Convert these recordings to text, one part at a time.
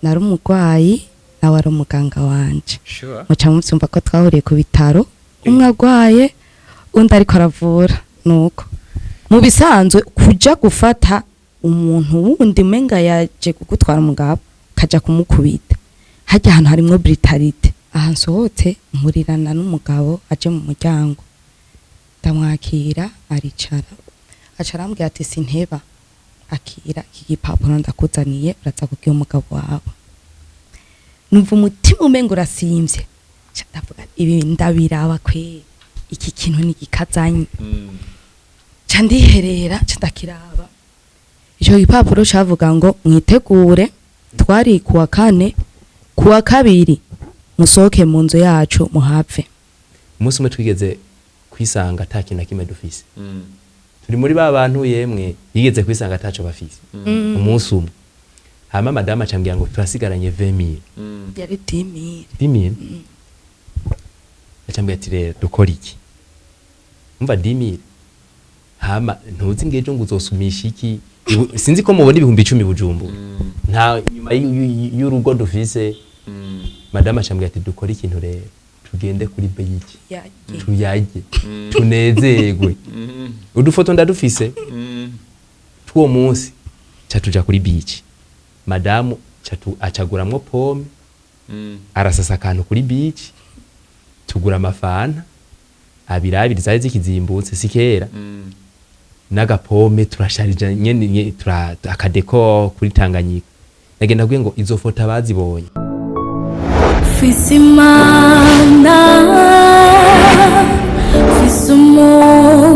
Nari umurwayi, nawe ari umuganga wanje. Sure. Muca muvyumva ko twahuriye ku bitaro, umwe agwaye, undi ariko aravura. Nuko mu bisanzwe kuja gufata umuntu wundi umenga yaje kugutwara umugabo, kaja kumukubita hajya ahantu harimwo brutalité. Aha nsohotse mpurirana n'umugabo aje mu muryango, ndamwakira, aricara, aca arambwira ati: "Sinteba, akira iki gipapuro ndakuzaniye, uraza kubwira umugabo wawe." Numva umutima umenga urasimvye. Nca ndavuga: "Ibi ndabiraba kweri, iki kintu ni gikazanye." Nca ndiherera, nca ndakiraba. Ico gipapuro cavuga ngo mwitegure, twari kuwa kane, kuwa kabiri musohoke mu nzu yacu muhave. Umunsi umwe twigeze kwisanga ata kintu na kimwe dufise, turi muri ba bantu yemwe yigeze kwisanga ataco bafise. Umunsi umwe hama madamu acambwira ngo turasigaranye 20,000. Yari 10,000. 10,000. Acambwira ati: "Rero dukora iki?" Umva, 10,000, hama ntuzi ngejo ngo uzosumisha iki. Sinzi ko mubona 10,000 Bujumbura nta nyuma y'urugo dufise. Madamu acambwira ati: "Dukora ikintu rero, tugende kuri beach, tuyarye, tunezerwe." Udufoto ndadufise tw'uwo munsi. Ca tuja kuri beach, madamu ca acaguramwo pomme, arasasa akantu kuri beach, tugura amafanta abiri abiri, zari zikizimbutse, si kera, n'agapome, turasharija nyene akadeko kuri Tanganyika. Nagenda kubwiye ngo izo foto abazibonye. Mfise Imana, mfise umuzigamyi,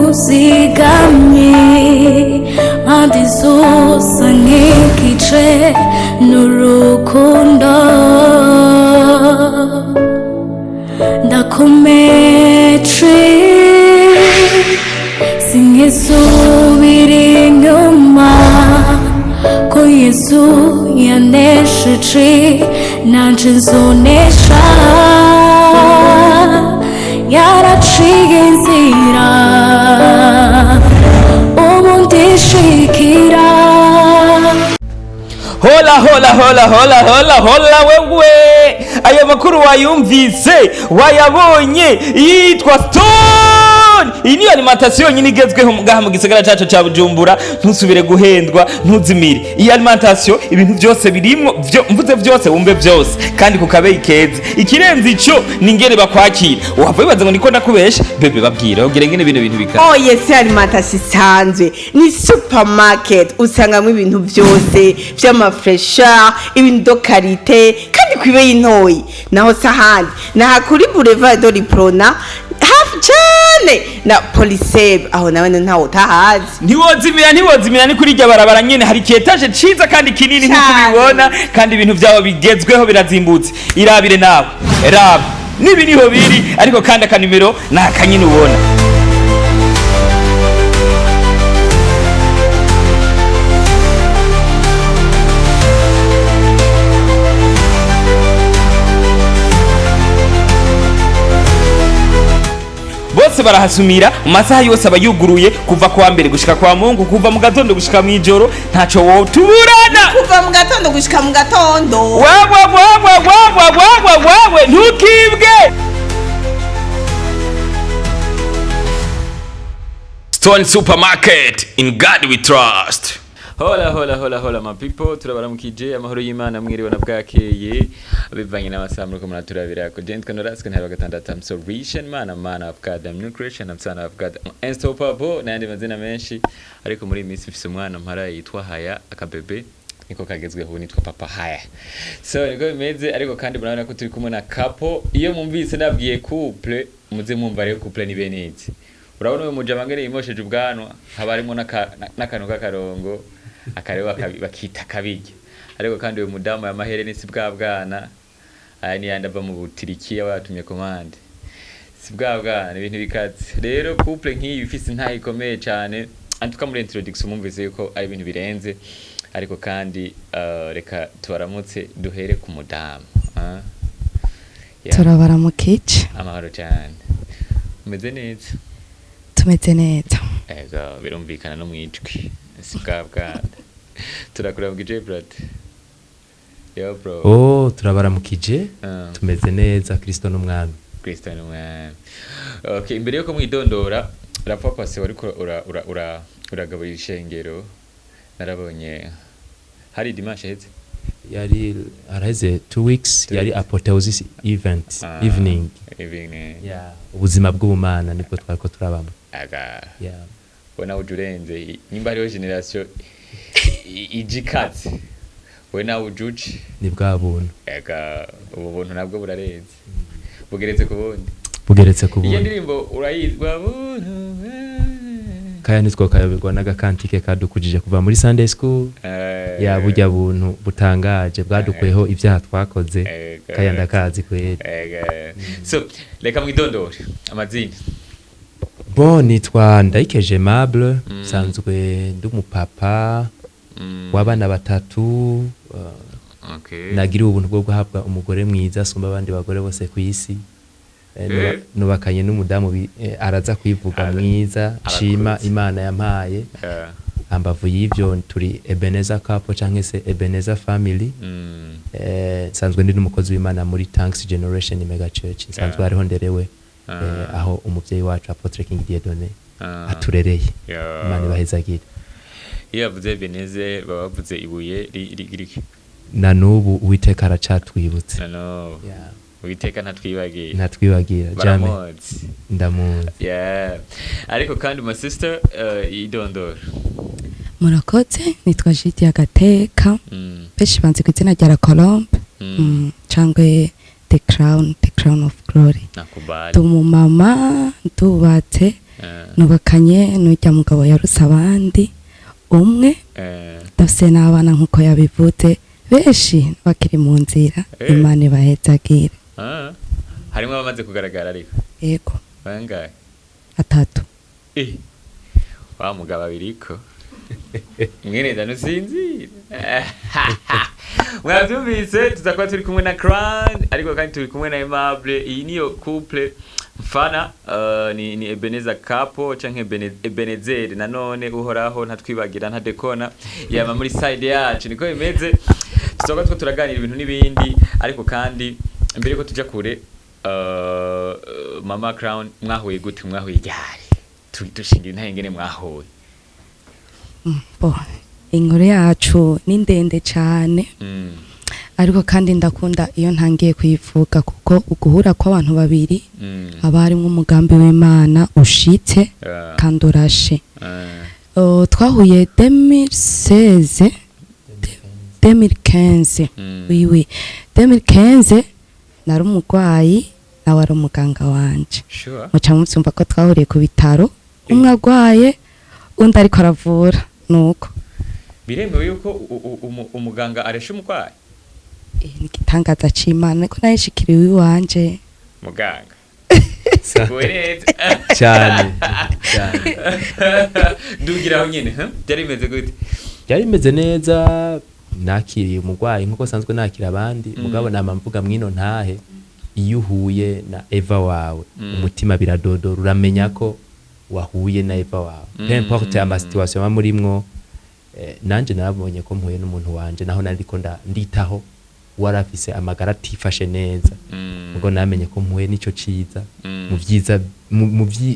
mpande zose nk'igice n'urukundo, ndakomeje, sinkisubira inyuma, ko Yesu yanesheje, nanje nzonesha, yaraciye inzira, ubu ndishikira. Hola hola hola hola hola hola! Wewe, ayo makuru wayumvise, wayabonye? Yitwa Stone. Iyi niyo alimentation yonyine igezweho ngaha mu gisagara cacu ca Bujumbura. Ntusubire guhendwa, ntuzimire. Iyi alimentation ibintu byose birimwo, vyo mvuze byose wumve byose, kandi ku kabeyi keza. Ikirenze ico ni ingene bakwakira. Wahava wibaza ngo niko ndakubesha. Bebe, babwira ubwire ngene bino bintu bikara. Oh yes, alimentation isanzwe ni supermarket, usangamo ibintu byose vy'amafraîcheur, ibintu de qualité, kandi kw'ibeyi ntoyi. Naho sahandi naha kuri boulevard de l'Uprona, hafi cane na Poliseb, aho nawe ntawe utahazi. Ntiwozimira, ntiwozimira, ni kuri iryo barabara nyene hari iki étage ciza kandi kinini nk'uko Cane. ubibona, kandi ibintu vyabo bigezweho, birazimbutse. Irabire nawe, raba nibi niho biri. Ariko kandi akanimero ni akanyine ubona. Bose barahasumira mu masaha yose, aba yuguruye kuva kuwa mbere gushika kwa Mungu, kuva mu gatondo gushika mw'ijoro. Ntaco wotuburana. Kuva mu gatondo gushika mu gatondo. Wewe wewe wewe wewe wewe, ntukibwe. Stone Supermarket, in God we trust. Hola hola hola hola my people, turabaramukije, amahoro y'Imana, mwiriwe na bwakeye bivanye n'amasaha muriko muraturabirako. Je nitwa Norasque Ntare wa gatandatu. I'm solution man, I'm man of God, I'm new creation, I'm son of God, I'm unstoppable n'ayandi mazina menshi. Ariko muri iyi minsi mfise umwana mpara yitwa Haya, akabebe niko kagezweho, nitwa Papa Haya. So niko bimeze. Ariko kandi murabona ko turi kumwe na couple. Iyo mumvise nabwiye couple, muze mwumva rero couple ni bene iki. Urabona uyu mujama ngene yimosheje ubwanwa, haba harimo n'akantu k'akarongo akareba bakita kabirya. Ariko kandi uyu mudamu yamahereni si bwa bwana, aya ni yandi ava mu Butirikiya batumye commande, si bwa bwana, ibintu bikaze. Rero couple nk'iyi ifise intahe ikomeye cyane. Antuka muri introduction mumvise yuko ari ibintu birenze. Ariko kandi reka tubaramutse, duhere ku mudamu, ah? Yeah. Turabaramukije. Amahoro cyane, umeze neza? Tumeze neza. Ego, birumvikana no mwijwi si bwa bwana. Turakureba bwije, brother. Yo bro. Oh, turabaramukije. Ah. Tumeze neza, Kristo n'umwami. Kristo n'umwami. Okay, imbere yuko mwidondora, rapfa pase wariko ura ura ura uragaburira ishengero, narabonye hari dimanche heze. Yari araheze 2 weeks. 2 Yari weeks. apotheosis event. Ah, Evening. Evening. Yeah, ubuzima bw'ubumana nibwo twariko turabamo. Aga. Yeah. We nawe uje urenze, nimba hariho generation ije ikaze, we nawe uje uje. Ni bwa buntu. Aga, ubu buntu nabwo burarenze, bugeretse ku bundi. Bugeretse ku Iyo bundi. ndirimbo urayizwa buntu Kaya nitwo kayoberwa n'agakantike kadukujije kuva muri Sunday school. Ya, burya buntu butangaje bwadukuyeho ibyaha twakoze. Kaya ndakazi kweri. So reka mwidondore amazina. Bon, nitwa Ndayikeje Aimable, nsanzwe ndi umupapa w'abana batatu. Nagiriwe ubuntu bwo guhabwa umugore mwiza asumba abandi bagore bose ku isi. Nubakanye n'umudamu araza kwivuga, mwiza nshima Arakuzi. Imana yampaye. Ambavu y'ivyo, turi Ebenezer couple canke se Ebenezer family. Nsanzwe ndi n'umukozi w'Imana muri Thanks Generation Mega Church, nsanzwe hariho nderewe, aho umuvyeyi wacu Apotre King Dieudonné aturereye. Imana ibahezagire. Iyo bavuze Ebenezer baba bavuze ibuye Na n'ubu Uwiteka aracatwibutse. No. Yeah. Uwiteka ntatwibagiye. Ntatwibagira jamais. Baramuzi. Ndamuzi. Yeah, ariko kandi my sister, idondora. Murakoze, nitwa Jidi Agateka. Benshi banzi ku izina rya La Colombe, cangwa The Crown, The Crown of Glory. Nakubali. Ndi umumama, ndubatse. Nubakanye n'urya mugabo yaruse abandi umwe. Ndafise n'abana nk'uko yabivuze, benshi bakiri mu nzira. Imana ibahezagire. Ah, harimo abamaze kugaragara ariko? Yego. Bangahe? Atatu. Wa mugabo abiriko mwene ndanusinzira. Mwavyumvise, tuza kuba turi kumwe na Crown, ariko kandi turi kumwe na Aimable. Iyi niyo couple mfana, ni Ebenezer couple canke Ebenezer. Nanone Uhoraho ntatwibagira, ntadekona, yama muri side yacu, niko bimeze. Tuzoba two turaganira ibintu n'ibindi, ariko kandi mbere yuko tuja kure, Mama Crown, mwahuye gute? Mwahuye ryari? Dushingira intahe ingene mwahuye. Bo, inkuru yacu ni ndende cane, ariko kandi ndakunda iyo ntangiye kuyivuga, kuko uguhura kw'abantu babiri haba harimwo umugambi w'Imana ushitse kandi urashe. Twahuye 2016, 2015. Oui, 2015, nari umurwayi, nawe ari umuganga wanje. Muca muvyumva ko twahuriye ku bitaro, umwe agwaye, undi ariko aravura, nuko. Biremewe yuko umuganga aresha umurwayi? Ni igitangaza c'Imana ko nayishikiriwe iwanje. Muganga guwe neza. Cyane cyane. Dugiraho nyine, huh? Byari bimeze gute? Byari bimeze neza, nakiriye umurwayi nkuko sanzwe nakira abandi. Mugabo nama mvuga mwino ntahe, iyo uhuye na Eva wawe, umutima biradodora, uramenya ko wahuye na Eva wawe, peu importe ama situation aba murimwo. Nanje narabonye ko mpuye n'umuntu wanje, naho nariko nditaho warafise amagara atifashe neza, ubwo namenye ko mpuye n'ico ciza mu vyiza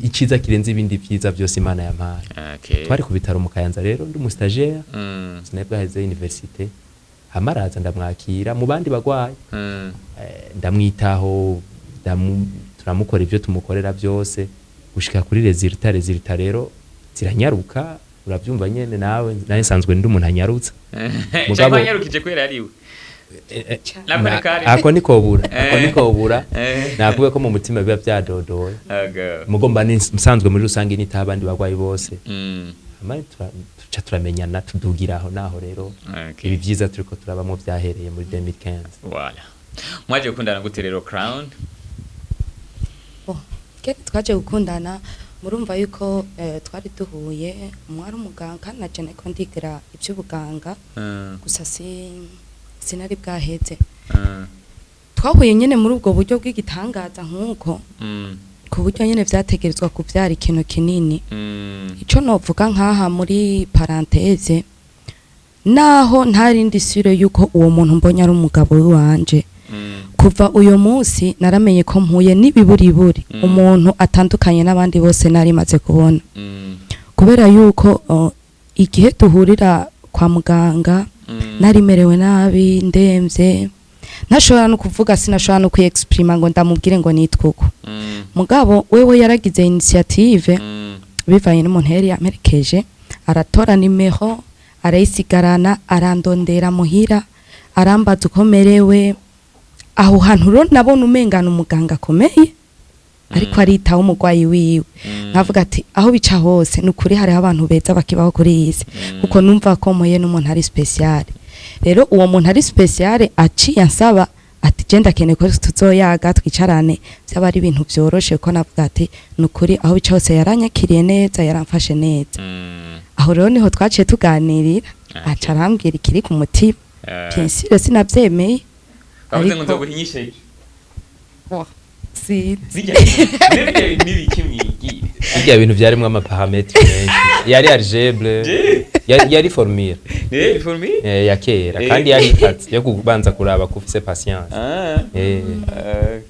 iciza kirenze ibindi vyiza byose Imana yampaye. Twari ku bitaro mu Kayanza rero, ndi umu stagiaire, sinari bwaheze université. Hama araza, ndamwakira mu bandi bagwayi. Ndamwitaho, turamukora ivyo tumukorera byose gushika kuri résultat. Résultat rero ziranyaruka, uravyumva nyene nawe, nawe nsanzwe ndi umuntu anyarutsa. Cyangwa yanyarukije kubera ariwe? Nako ni kari. Ako nikobura, ako nikobura. Nakuvuga ko mu mutima biba vyadodoye. Aga. Mugomba nsanzwe muri rusange nitaho abandi bagwayi bose. Hama tuca turamenyana, tudugiraho naho rero ibi vyiza turiko turabamwo vyahereye muri 2015. Voilà. Mwaje gukundana gute rero, Crown? Bon, kera twaje gukundana, murumva yuko twari duhuye, umwe ari umuganga kandi na je nariko ndigira ivy'ubuganga, gusa sinari bwaheze. Twahuye nyene muri ubwo buryo bw'igitangaza nk'uko, ku buryo nyene vyategerezwa kuvyara ikintu kinini. Ico novuga nkaha muri parenthèse, Naho ntarindi sure yuko uwo muntu mbonye ari umugabo wanje. Kuva uyo munsi naramenye ko mpuye n'ibiburiburi umuntu atandukanye n'abandi bose nari maze kubona, kubera yuko igihe duhurira kwa muganga nari merewe nabi, ndemvye, ntashobora no kuvuga, sinashobora no kwiexprima ngo ndamubwire ngo nitwa uko. Mugabo wewe yaragize initiative, bivanye n'umuntu yari yamperekeje, aratora nimero arayisigarana, arandondera muhira, arambaza uko merewe. Aho hantu rero nabona umengana umuganga akomeye ariko aritaho umurwayi wiwe, nkavuga ati aho bica hose ni ukuri hariho abantu beza bakibaho kuri iyi si, kuko numva ko muye n'umuntu ari spécial. Rero uwo muntu ari spécial aciye ansaba ati je ndakeneye ko tuzoyaga, twicarane, byaba ari ibintu vyoroshe, ko navuga ati ni ukuri aho bica hose yaranyakiriye neza, yaramfashe neza. Aho rero niho twaciye tuganirira, aca arambwira ikiri ku mutima. Bien sûr sinavyemeye. Bavuze ngo Ariko- nzoguha inyishu. Si. Zijya n'ibyo n'ibiki mwigire? Bijya bintu byarimwo ama paramètres menshi, yari algèbre, yari formule. Formule. Ya kera. Kandi yari ikaze yo kubanza kuraba ko ufise patience.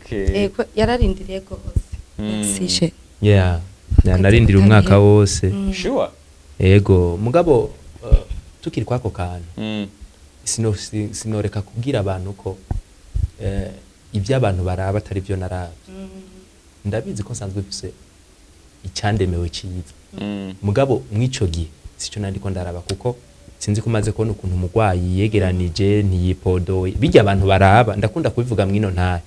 Okay. Ego, yararindiriye gose. Merci she. Yeah. Narindira umwaka wose. Sure. Ego, mugabo tukiri kwako kantu, sinoreka kubwira abantu ko ibyo abantu baraba atari byo naravye. Ndabizi ko nsanzwe mfise icyandemewe cyiza, mugabo mw'ico gihe sico nandiko ndaraba, kuko sinzi ko umaze kubona ukuntu umurwayi yegeranije, ntiyipodoye. Bijya abantu baraba, ndakunda kubivuga mwino ntahe,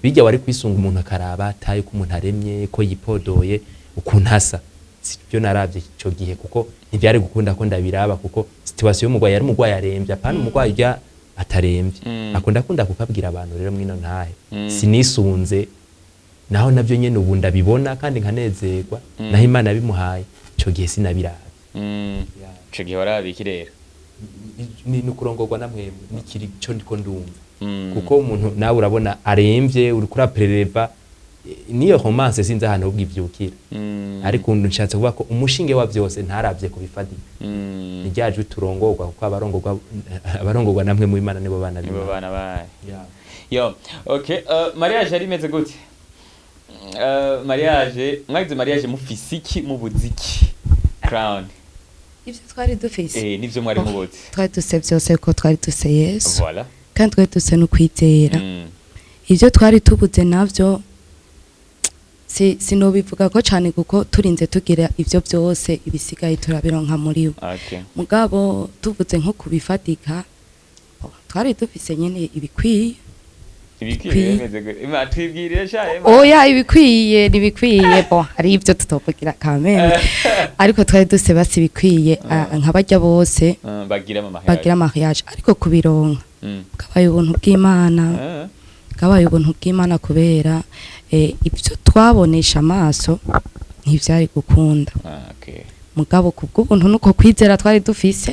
bijya wari kwisunga umuntu akaraba taye ko umuntu aremye, ko yipodoye, ukuntu asa, sibyo naravye ico gihe, kuko ntivyari gukunda ko ndabiraba, kuko situation y'umurwayi yari umurwayi aremvye, apana umurwayi urya ataremvye. Ako ndakunda kukabwira abantu rero mwino ntahe. Sinisunze naho navyo nyene ubu ndabibona kandi nkanezerwa, naho Imana yabimuhaye, ico gihe sinabiraba. Ico gihe warabiki rero? Ni ukurongorwa na mwemwe nikiri cyo ndiko ndumva, kuko umuntu nawe urabona aremvye, uriko urapreleva niyo romance, sinzi ahantu ahubwo ivyukira. Ariko nshatse kuvuga ko umushinge wa vyose ntaravye kubifatika, ni rya jwi turongorwa, kuko abarongorwa namwe mu Imana nibo bana nibo b'Imana. Bana bayo. Yeah. Yo, okay, mariage yari imeze gute? Mariage, mwagize mariage mufise iki, mubuze iki, Crown? Ivyo twari dufise? Nivyo mwari mubuze. Twari dufise vyose, ko twari dufise Yesu, Voilà. kandi twari dufise no kwizera. Ivyo twari tubuze navyo sinobivuga ko cane, kuko turinze tugira ivyo byose, ibisigaye turabironka muri we. Mugabo tuvuze nko kubifatika, oh, twari dufise nyene ibikwiye. Ibikwiye bimeze gute? Ima twibwirire sha Emma. Oya, ibikwiye ntibikwiye, bo hari ibyo tutovugira kameme, ariko twari dufise basi ibikwiye, nka barya bose bagira ama mariage. Bagira mariage, ariko kubironka bwabaye ubuntu bw'Imana. Bwabaye ubuntu bw'Imana, kubera ibyo twabonesha amaso ntivyari gukunda. Mugabo kubw'ubuntu nuko kwizera twari dufise,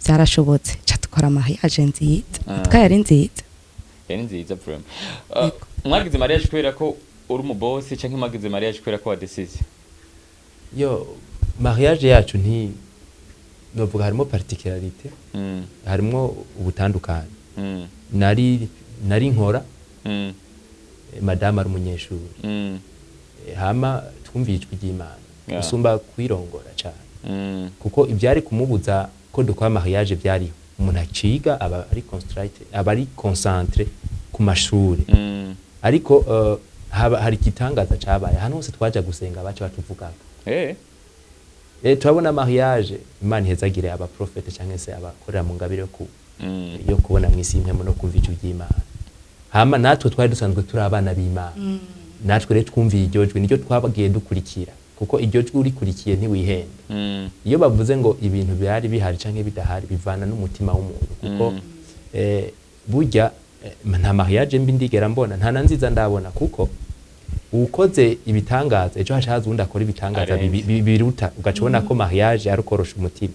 byarashobotse, ca dukora mariage nziza. Twari nziza. Yari nziza vraiment. Mwagize mariage kubera ko uri umu boss, canke mwagize mariage kubera ko wadesize? Yo, mariage yacu nti novuga harimo particularité, harimo ubutandukane. Nari nkora, madame ari umunyeshuri. Hama twumviye ijwi ry'Imana usumba kwirongora cyane, kuko ibyari kumubuza ko dukora mariage byariho. Umuntu aciga aba ari concentré, aba ari concentré ku mashuri. Ariko hari igitangaza cabaye: ahantu hose twaja gusenga baca batuvugaga. Turabona mariage, Imana ihezagire abaprofete cyangwa se abakorera mu ngabire yo kubona mw'isi y'impwemu no kumva ijwi ry'Imana. Hama natwe twari dusanzwe turi abana b'Imana, natwe rero twumviye iryo jwi, niryo twabagiye dukurikira, kuko iryo jwi urikurikiye ntiwihenda. Iyo bavuze ngo ibintu byari bihari canke bidahari, bivana n'umutima w'umuntu, kuko burya nta mariage mbi ndigera mbona, nta na nziza ndabona, kuko ukoze ibitangaza ejo haca haza uwundi akora ibitangaza Arenze. biruta, ugaca ubona ko mariage ari ukorosha umutima.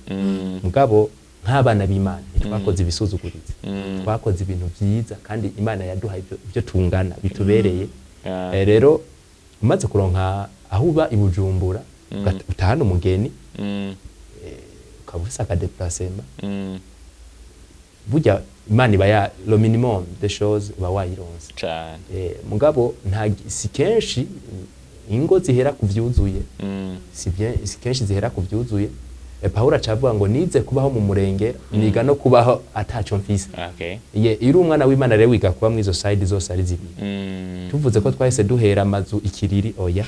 Mugabo nk'abana b'Imana ntitwakoze ibisuzuguritse, twakoze ibintu byiza, kandi Imana yaduhaye ibyo tungana bitubereye. Rero umaze kuronka aho uba i Bujumbura, utahana umugeni, ukaba ufise aka déplacement. Burya Imana iba ya le minimum des choses uba wayironse. Cane. Mugabo nta, si kenshi ingo zihera ku vyuzuye. Si bien, si kenshi zihera ku vyuzuye. Pawulo acavuga ngo nize kubaho mu murengera, niga no kubaho ataco mfise. Ye, iyo uri umwana w'Imana rero wiga kuba mw'izo side zose ari zibiri. Tuvuze ko twahise duhera amazu ikiriri, oya.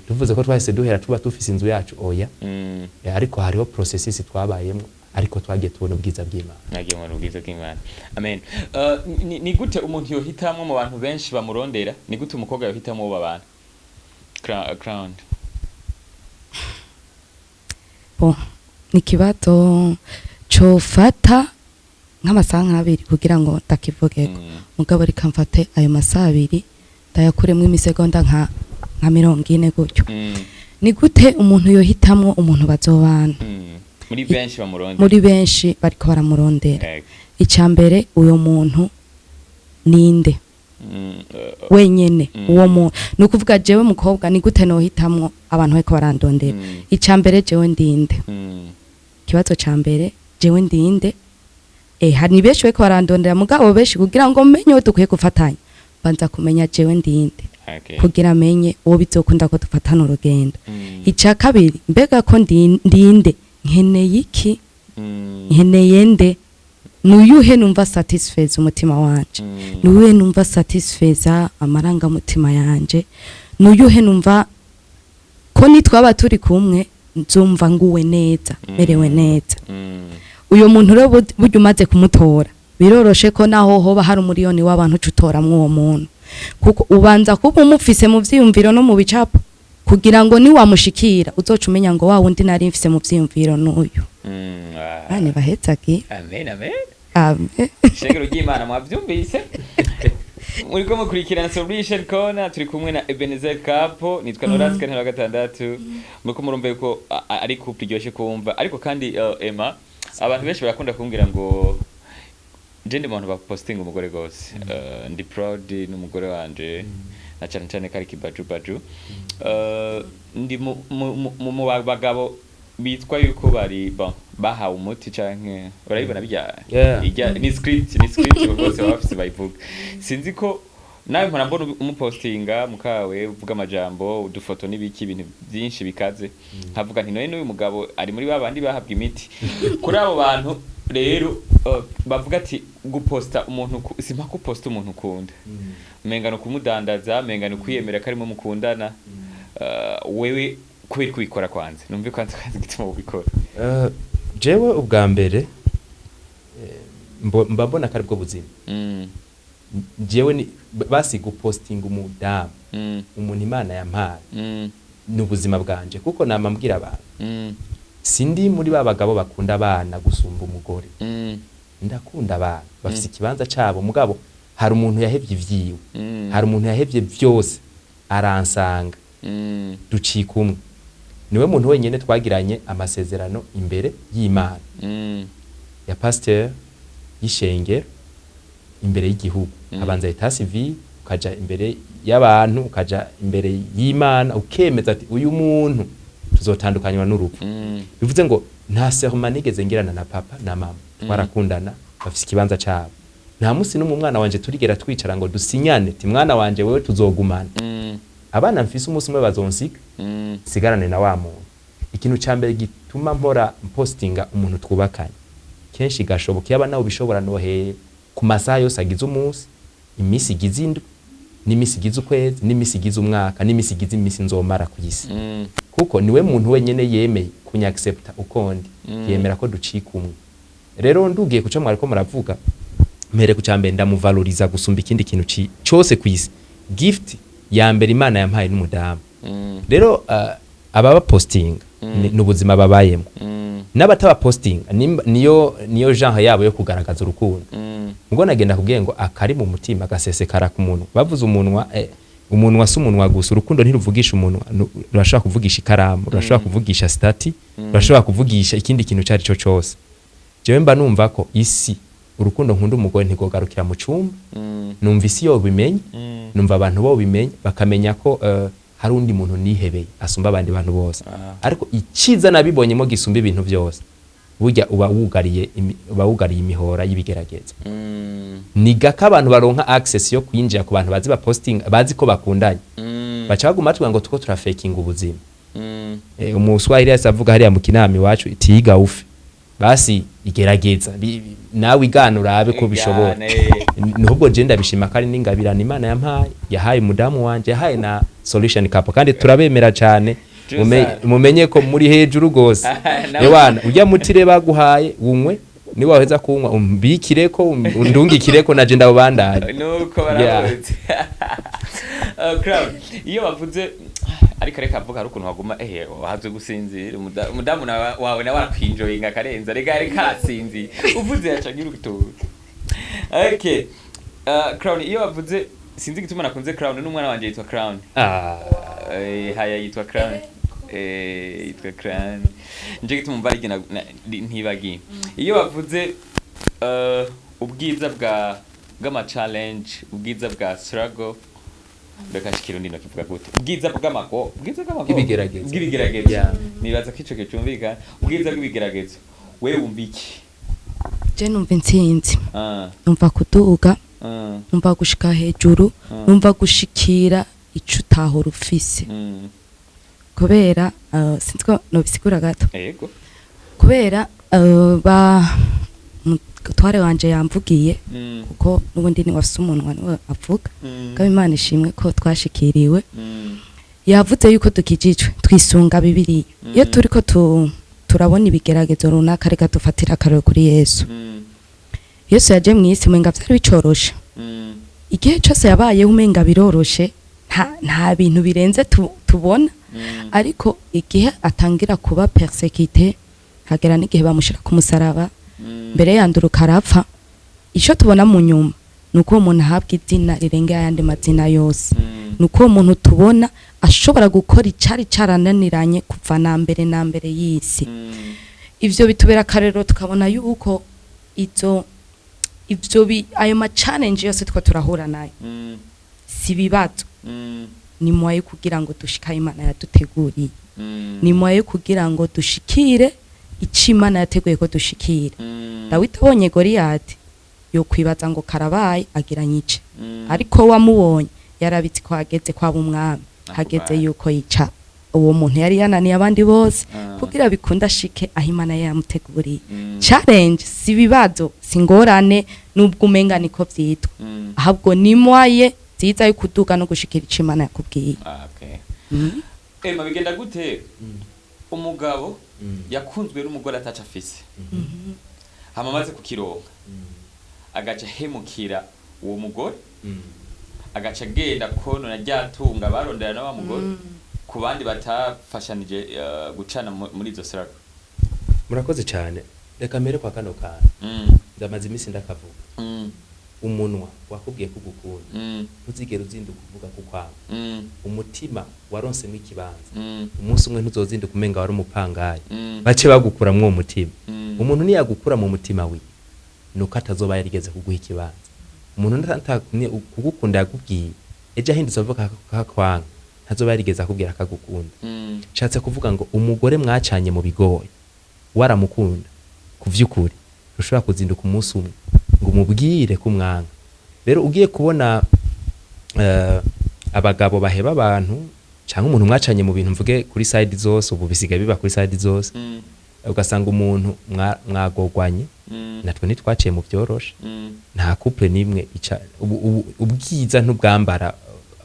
Tuvuze ko twahise duhera tuba dufise inzu yacu, oya. Ariko hariho processus twabayemo, ariko twagiye tubona ubwiza bw'Imana. Nagiye mu bwiza bw'Imana, amen. Ni gute umuntu yohitamwo mu bantu benshi bamurondera? Ni gute umukobwa yohitamwo uwo babana? Crown. Bon, ni ikibazo cofata nk'amasaha nk'abiri kugira ngo ndakivugeko. Mugabo reka mfate ayo masaha 2 ndayakuremwo imisegonda nka 40 gutyo. Ni gute umuntu yohitamwo umuntu bazobana? Muri benshi bamurondera. Muri benshi bariko baramurondera. Ego. Icya mbere, uyo muntu ninde? Wenyene. Uwo muntu, ni ukuvuga jewe mukobwa, ni gute nohitamwo abantu bariko barandondera? Icya mbere, jewe ndinde? Ikibazo ca mbere, jewe ndinde? Hari ni benshi bariko barandondera, mugabo benshi, kugira ngo menye uwo dukwiye gufatanya, banza kumenya jewe ndinde, kugira menye uwo bizokunda ko dufatana urugendo. Icya kabiri, mbega ko ndinde, nkeneye iki? Nkeneye nde? Nuyuhe numva satisfaise umutima wanje? Nuyuhe numva satisfaisa amarangamutima yanje? Nuyuhe numva ko nitwaba turi kumwe nzumva nguwe neza, merewe neza? Uyo muntu rero, burya umaze kumutora biroroshe ko naho hoba hari umuriyoni w'abantu uca utoramwo uwo muntu, kuko ubanza kuba umufise mu vyiyumviro no mu bicapo, kugira ngo niwamushikira uzoca umenya ngo wa wundi nari mfise mu vyiyumviro n'uyu. Bane bahetsagi. Amen, amen. Amen. Shengero ry'Imana, mwavyumvise, muriko mukurikirana Solution Corner, turi kumwe na Ebenezer Kapo, nitwa Noraska ntera gatandatu. Muriko murumva yuko ari couple iryoshe kumva. Ariko kandi Emma, abantu benshi barakunda kumbwira ngo je ndi mu bantu bapostinga umugore gose. Ndi proud n'umugore wanje, na cane cane kari kibajubaju. Ndi mu bagabo bitwa yuko bari bon bahawe umuti canke barabibona bijya. Ijya ni script, ni script bose baba bafise bayivuga. Sinzi ko nawe mpora mbona umupostinga mukawe, uvuga amajambo, udufoto n'ibiki, ibintu byinshi bikaze, nkavuga nti none n'uyu mugabo ari muri ba bandi bahabwa imiti. Kuri abo bantu rero bavuga ati guposta umuntu simpa guposta umuntu ukunda, umenga ni ukumudandaza, umenga ni ukwiyemera ko arimo mukundana. Wewe kubera kubikora, kwanza numve kwanza igituma ubikora. Jewe ubwa mbere mba mbona ko aribwo buzima. Jewe ni basi gupostinga umudamu, umuntu Imana yampaye, ni ubuzima bwanje, kuko nama mbwira abantu, sindi muri ba bagabo bakunda abana gusumba umugore. Ndakunda abana, bafise ikibanza cabo, mugabo hari umuntu yahevye ivyiwe, hari umuntu yahevye vyose aransanga, ducika umwe. Niwe muntu wenyene twagiranye amasezerano imbere y'Imana, ya pasteur, y'ishengero, imbere y'igihugu. Abanza état civil, ukaja imbere y'abantu, ukaja imbere y'Imana, ukemeza ati uyu muntu tuzotandukanywa n'urupfu. Bivuze ngo nta serment nigeze ngirana na papa na mama. Twarakundana, bafise ikibanza cabo. Nta musi n'umwe umwana wanje turigera twicara ngo dusinyane ti mwana wanje wewe tuzogumana. Abana mfise umunsi umwe bazonsiga, sigarane na wa muntu. Ikintu ca mbere gituma mpora mpostinga umuntu twubakanye kenshi gashoboka, yaba nawe ubishobora, nohe ku masaha yose agize umunsi, iminsi igize indwi, n'imisi igize ukwezi, n'imisi igize umwaka, n'imisi igize imisi nzomara ku isi, kuko niwe muntu wenyene yemeye kunyaccepta ukondi, yemera ko ducika umwe. Rero ndugiye kuca mwariko muravuga, mpere ku cambere, ndamuvaloriza gusumba ikindi kintu cose ku isi. Gift ya mbere Imana yampaye n'umudamu. Rero ababa postinga ni ubuzima babayemo, n'abataba postinga niyo genre yabo yo kugaragaza urukundo. Ubwo nagenda kubwiye ngo akari mu mutima gasesekara ku munwa. Bavuze umunwa, umunwa si umunwa gusa. Urukundo ntiruvugisha umunwa, rurashobora kuvugisha ikaramu, rurashobora kuvugisha statut, rurashobora kuvugisha ikindi kintu icyo ari cyo cyose. Jewe mba numva ko isi, urukundo nkunda umugore ntigogarukira mu cumba. Numva isi yobimenye, numva abantu bo bimenye, bakamenya ko hari undi muntu nihebeye asumba abandi bantu bose. Ariko iciza nabibonyemo gisumba ibintu byose Burya uba wugariye imihora y'ibigeragezo. Ni gake abantu baronka access yo kwinjira ku bantu bazi ba posting, bazi ko bakundanye, baca baguma batubwira ngo tuko turafakinga ubuzima. Umuswahili yahise avuga hariya mu Kinama iwacu, tiga ufe basi igerageza, nawe igana urabe ko bishobora. Igane. Nubwo je ndabishima kandi n'ingabirano Imana yampaye, yahaye umudamu wanje, yahaye na Solution Couple, kandi turabemera cyane. Mumenye ko muri hejuru gose. Ewana ujya mutire baguhaye wunywe, ni waheza kunywa umbikireko, undungikireko naje ndawubandanye. Nuko baravuze. Crown, iyo bavuze, ariko reka avuga, hari ukuntu waguma wahaze gusinzira. Umudamu wawe nawe arakwinjoyinga akarenza, reka reka arasinzira, uvuze yacagira urutoki. Okay, Crown, iyo bavuze, sinzi igituma nakunze Crown, n'umwana wanje yitwa Crown. Haya yitwa Crown, yitwa Crown, nje gituma umva arigena ntibagiye. Iyo bavuze ubwiza bw'ama challenge, ubwiza bwa struggle, reka kirundi no kivuga gute? Ubwiza bw'amago, ubwiza bw'amago, Bw'ibigeragezo. Bw'ibigeragezo. Nibaza ko ico kicumvikana, ubwiza bw'ibigeragezo, we wumva iki? Je numva intsinzi, numva kuduga, numva gushika hejuru, numva gushikira ico utahora ufise. Kubera sinzi ko nobisigura gato. Yego. Kubera ba mutware wanje yamvugiye, kuko n'ubundi ni wafise umunwa niwe avuga. Kandi Imana ishimwe ko twashikiriwe. Yavuze yuko dukijijwe twisunga Bibiliya. Iyo turiko turabona ibigeragezo runaka, reka dufatire akarorero kuri Yesu. Yesu yaje mu isi umenga vyari bicoroshe. Igihe cyose yabayeho umenga biroroshe, nta bintu birenze tubona. Ariko igihe atangira kuba persécuté, hagera n'igihe bamushira ku musaraba, mbere yanduruka arapfa, icyo tubona mu nyuma ni uko uwo muntu ahabwa izina rirenga ayandi mazina yose. Ni uko uwo muntu tubona ashobora gukora icari carananiranye kuva na mbere na mbere y'isi. Ivyo bitubera akarero, tukabona yuko izo ivyo ayo ma challenge yose two turahura nayo si ibibazo, ni moyen kugira ngo dushike Imana yaduteguriye, ni moyen kugira ngo dushikire ico Imana yateguye ko dushikira. Dawidi abonye Goliyati yokwibaza ngo karabaye agira nyice, ariko wamubonye yarabitse ko hageze kwaba umwami, hageze yuko yica uwo muntu yari yananiye abandi bose, kugira bikunde ashike aho Imana yamuteguriye. Challenge si ibibazo, si ingorane, nubwo umenga niko vyitwa, ahubwo ni moyen nziza yo kuduga no gushikira ico Imana yakubwiye. Ah, okay. Ema, bigenda gute umugabo yakunzwe n'umugore ataca afise, hama amaze kukironka agaca ahemukira uwo mugore, agaca agenda konona rya tunga barondera na wa mugore ku bandi batafashanije gucana muri izo sarago? Murakoze cyane. Reka mbere kwa kano kantu, ndamaze iminsi ndakavuga. Umunwa wakubwiye ko ugukunda, ntuzigere uzinduka uvuga ko ukwanga. Umutima waronsemo ikibanza, umunsi umwe ntuzozinduka umenga wari umupangayi, bace bagukuramwo uwo mutima. Umuntu niyagukura mu mutima wiwe, nuko atazoba yarigeze kuguha ikibanza. Umuntu ntakumye kugukunda yakubwiye, ejo ahindutse avuga kakwanga, ntazoba yarigeze akubwira akagukunda. Nshatse kuvuga ngo umugore mwacanye mu bigoye, waramukunda ku vy'ukuri, ntushobora kuzinduka umunsi umwe ngo umubwire ko umwanga. Rero ugiye kubona abagabo baheba abantu cyangwa umuntu mwacanye mu bintu, mvuge kuri side zose, ubu bisigaye biba kuri side zose, ugasanga umuntu mwagogwanye. Natwe ntitwaciye mu byoroshe. Nta couple nimwe ica ubwiza ntubwambara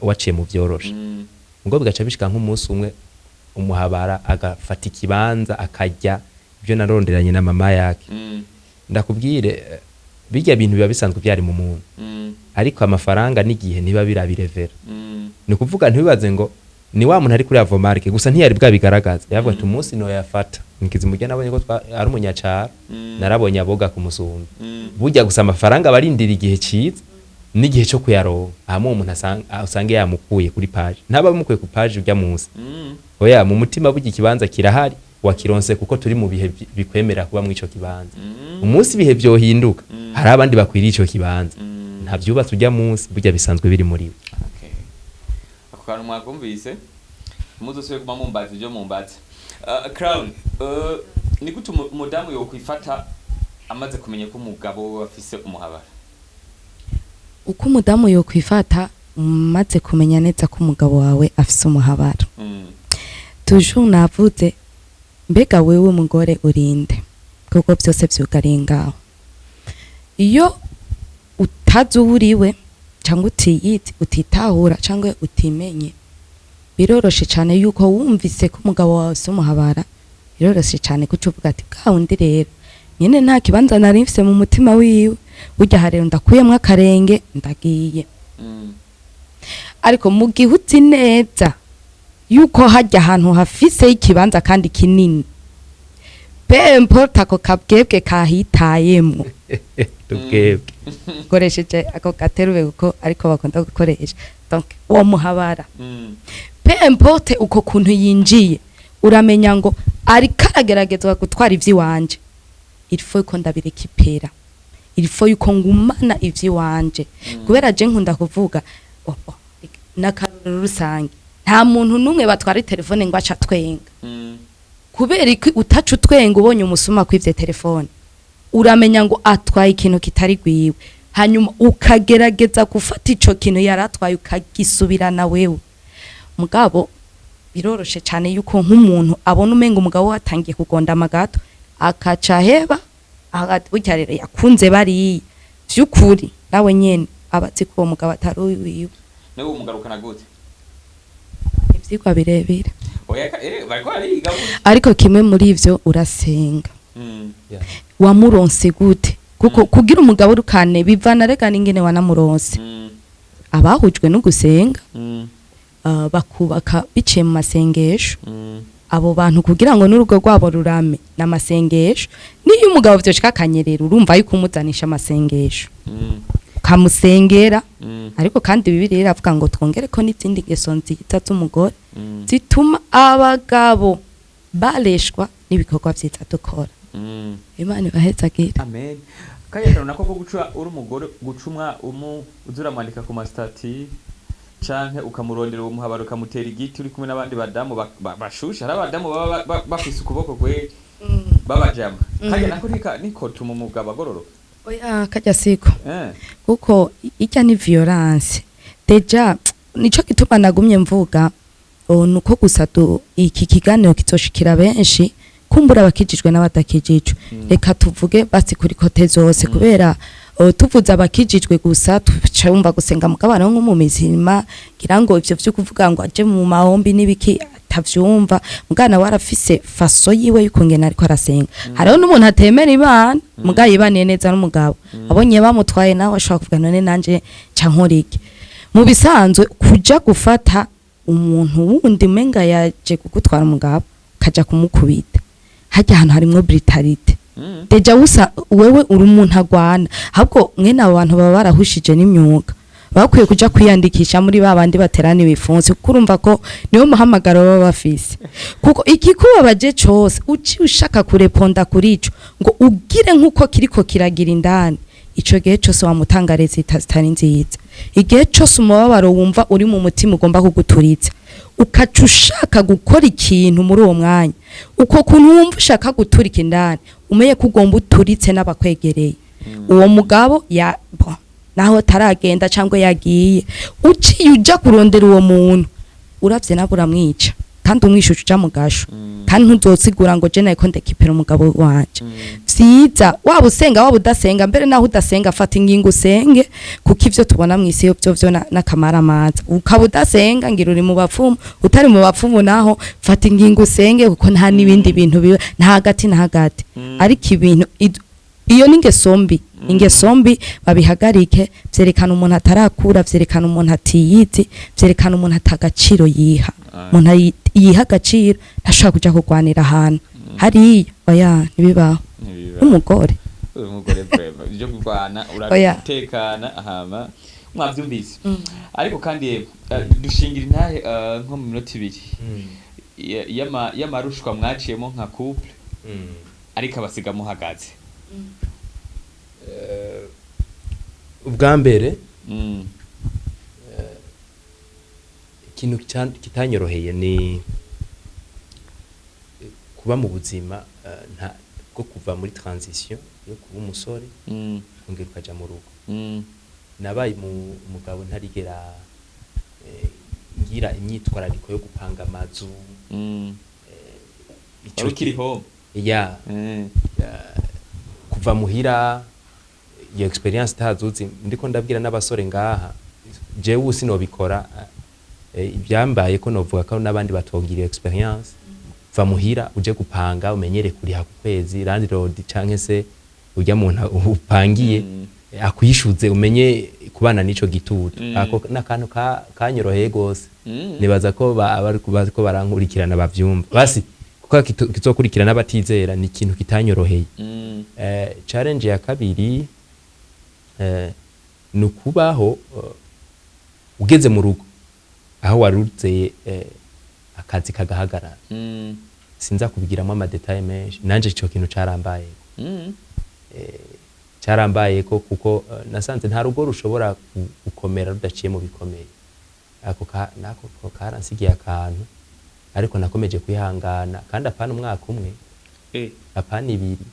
waciye mu byoroshe. Ubwo bigaca bishika nk'umunsi umwe umuhabara agafata ikibanza, akarya ibyo naronderanye na mama yake. Ndakubwire, birya bintu biba bisanzwe byari mu muntu, ariko amafaranga n'igihe ntiba birabirevera. Ni ukuvuga ntibibaze ngo ni wa muntu ari kuri avomarike gusa, ntiyari bwabigaragaza. Yavuga ati umunsi noyafata nikizimujya, nabonye ko ari umunyacara, narabonye aboga ku musumba. Burya gusa amafaranga barindira igihe cyiza n'igihe cyo kuyaronka, hama uwo muntu usange yamukuye kuri page, ntaba amukuye ku page ujya munsi. Oya, mu mutima burya ikibanza kirahari, wakironse kuko turi mu bihe bikwemerera kuba muri ico kibanza. Umunsi ibihe vyohinduka, hari abandi bakwiriye ico kibanza. Nta vyubatse ujya munsi, burya bisanzwe biri muri we. Okay. Ako kantu mwakumvise, muzosubire kuma mumbaza ibyo mumbaza. Crown, Ni gute umudamu yokwifata amaze kumenya ko umugabo we afise umuhabara? Uko umudamu yokwifata umaze kumenya neza ko umugabo wawe afise umuhabara, toujours navuze, mbega wewe mugore urinde, kuko byose vyugariye ngaho. Iyo utazi uwo uriwe, cyangwa utiyizi, utitahura cyangwa utimenye, biroroshe cyane yuko wumvise ko umugabo wawe afise umuhabara, biroroshe cyane kuca uvuga ati: "Bwa wundi rero nyene nta kibanza nari mfise mu mutima wiwe, burya harero ndakuyemwo akarenge, ndagiye." Ariko mu gihe uzi neza yuko hajya ahantu hafise ikibanza kandi kinini, peu importe ako kabwebwe kahitayemwo, Tubwebwe. Koresheje ako gaterube kuko ariko bakunda gukoresha, donc uwo muhabara, peu importe uko kuntu yinjiye, uramenya ngo ariko arageragezwa gutwara ivy'iwanje, il faut ko ndabirekipera, il faut yuko ngumana ivy'iwanje. Kubera je nkunda kuvuga, oh, n'akarorero rusange, nta muntu n'umwe batwara telefone ngo aca twenga. Kubera iki utaca utwenga ubonye umusuma kw'ivyo telefone? Uramenya ngo atwaye ikintu kitari gwiwe, hanyuma ukagerageza gufata ico kintu yari atwaye ukagisubirana wewe. Mugabo biroroshe cyane yuko nk'umuntu abona umenga umugabo we atangiye kugonda amagato, akaca aheba, burya rero yakunze bariya, vy'ukuri nawe nyene aba azi ko uwo mugabo atari uwiwe. Nawe umugarukana gute? Ivyigwa birebire. Oya, bariko bariga gute? Ariko kimwe muri ivyo, urasenga. Wamuronse gute? Kuko kugira umugabo urukane bivana rega n'ingene wanamuronse. Abahujwe no gusenga, bakubaka biciye mu masengesho, abo bantu kugira ngo n'urugo rwabo rurame n'amasengesho. Niyo umugabo vyoshika akanyerera, urumva yuko umuzanisha amasengesho, ukamusengera. Ariko kandi Bibiliya iravuga ngo twongere ko n'izindi ngeso nziza z'umugore zituma abagabo bareshwa n'ibikorwa vyiza dukora. Imana ibahezagire. Amen. Kaya nako ko guca uri umugore, gucumwa umu uzuramwandika ku ma statuts, canke ukamurondera uwo muhabara, ukamutera igiti uri kumwe n'abandi badamu bashushe. Hari abadamu baba bafise ukuboko kwe babajama. Kaya nako niko tuma umugabo agororoka. Oya, kajya siko, kuko ijya ni violence déjà. Nico gituma nagumye mvuga, nuko gusa iki kiganiro kizoshikira benshi, kumbura abakijijwe n'abadakijijwe. Reka tuvuge basi kuri côté zose, kubera tuvuze abakijijwe gusa tuca wumva gusenga mugabano nko mu mizima, ngira ngo ivyo vyo kuvuga ngo aje mu mahombi n'ibiki atavyumva, mugana warafise façon yiwe y'ukungena ariko arasenga. Hariho n'umuntu atemera Imana mugabo yibaniye neza n'umugabo, abonye bamutwaye nawe ashobora kuvuga: "None nanje nca nkora iki?" Mu bisanzwe kuja gufata umuntu wundi umenga yaje kugutwara umugabo, ukaja kumukubita, hajya ahantu harimwo brutalité. Déjà wusa wewe uri umuntu agwana, ahubwo mwene abo bantu baba barahushije n'imyuga, bakwiye kuja kwiyandikisha muri ba bandi baterana ibifunsi, kuko urumva ko niwo muhamagaro baba bafise. Kuko ikikubabaje cose uci ushaka kureponda kuri ico ngo ugire nk'uko kiriko kiragira indani, ico gihe cose wamutanga résultats zitari nziza. Igihe cose umubabaro wumva uri mu mutima ugomba kuguturitsa, ukaca ushaka gukora ikintu muri uwo mwanya, uko kuntu wumva ushaka guturika indani, umenye ko ugomba uturitse n'abakwegereye. Uwo mugabo ya bon, naho ataragenda cyangwa yagiye, uciye uja kurondera uwo muntu, uravye nabo uramwica, kandi umwishuca uja mu gasho, kandi ntuzosigura ngo je nariko ndekipera umugabo wanje. Vyiza waba usenga, waba udasenga, mbere naho udasenga fata ingingo usenge, kuko ivyo tubona mw'isi yo vyo n'akamaramaza. Ukaba udasenga, ngira uri mu bapfumu, utari mu bapfumu naho fata ingingo usenge, kuko nta n'ibindi bintu biba nta hagati na hagati. Ariko ibintu iyo ni ingeso mbi, ingeso mbi babihagarike. Vyerekana umuntu atarakura, vyerekana umuntu atiyizi, vyerekana umuntu atagaciro yiha. Umuntu yiha agaciro ntashobora kuja kurwanira ahantu hariya, oya, ntibibaho. Ntibibaho. N'umugore. Umugore vraiment ibyo kurwana, Oya. uratekana. Ahama mwavyumvise. Ariko kandi dushingira intahe, nko mu minota 2 y'amarushwa mwaciyemo nka couple, ariko abasiga muhagaze. Ubwa mbere, ikintu kitanyoroheye ni Kuba mu buzima nta bwo kuva muri transition yo kuba umusore, kongera ukaja mu rugo. Nabaye umugabo ntarigera ngira imyitwarariko yo gupanga amazu. Ico Wari ukiri home? Ya. Kuva muhira, iyo experience itazuzi. Ndiko ndabwira n'abasore ngaha, jewe ubu sinobikora. Ibyambaye ko novuga ko n'abandi batogira iyo experience. Va muhira uje gupanga, umenyere kuriha ku kwezi landlord canke se urya muntu upangiye akwishuze, umenye kubana n'ico gitutu. Ako n'akantu kanyoroheye gose. Nibaza ko bariko barankurikirana bavyumva, basi kuko kizokurikirana n'abatizera, ni ikintu kitanyoroheye. Challenge ya kabiri ni ukubaho ugeze mu rugo aho waruzeye, akazi kagahagarara. Sinza kubigiramo ama détails menshi. Nanje ico kintu carambaye, carambaye ko kuko nasanze nta rugo rushobora gukomera rudaciye mu bikomeye. Ako nako ko karansigiye akantu, ariko nakomeje kwihangana, kandi apana umwaka umwe, apana ibiri.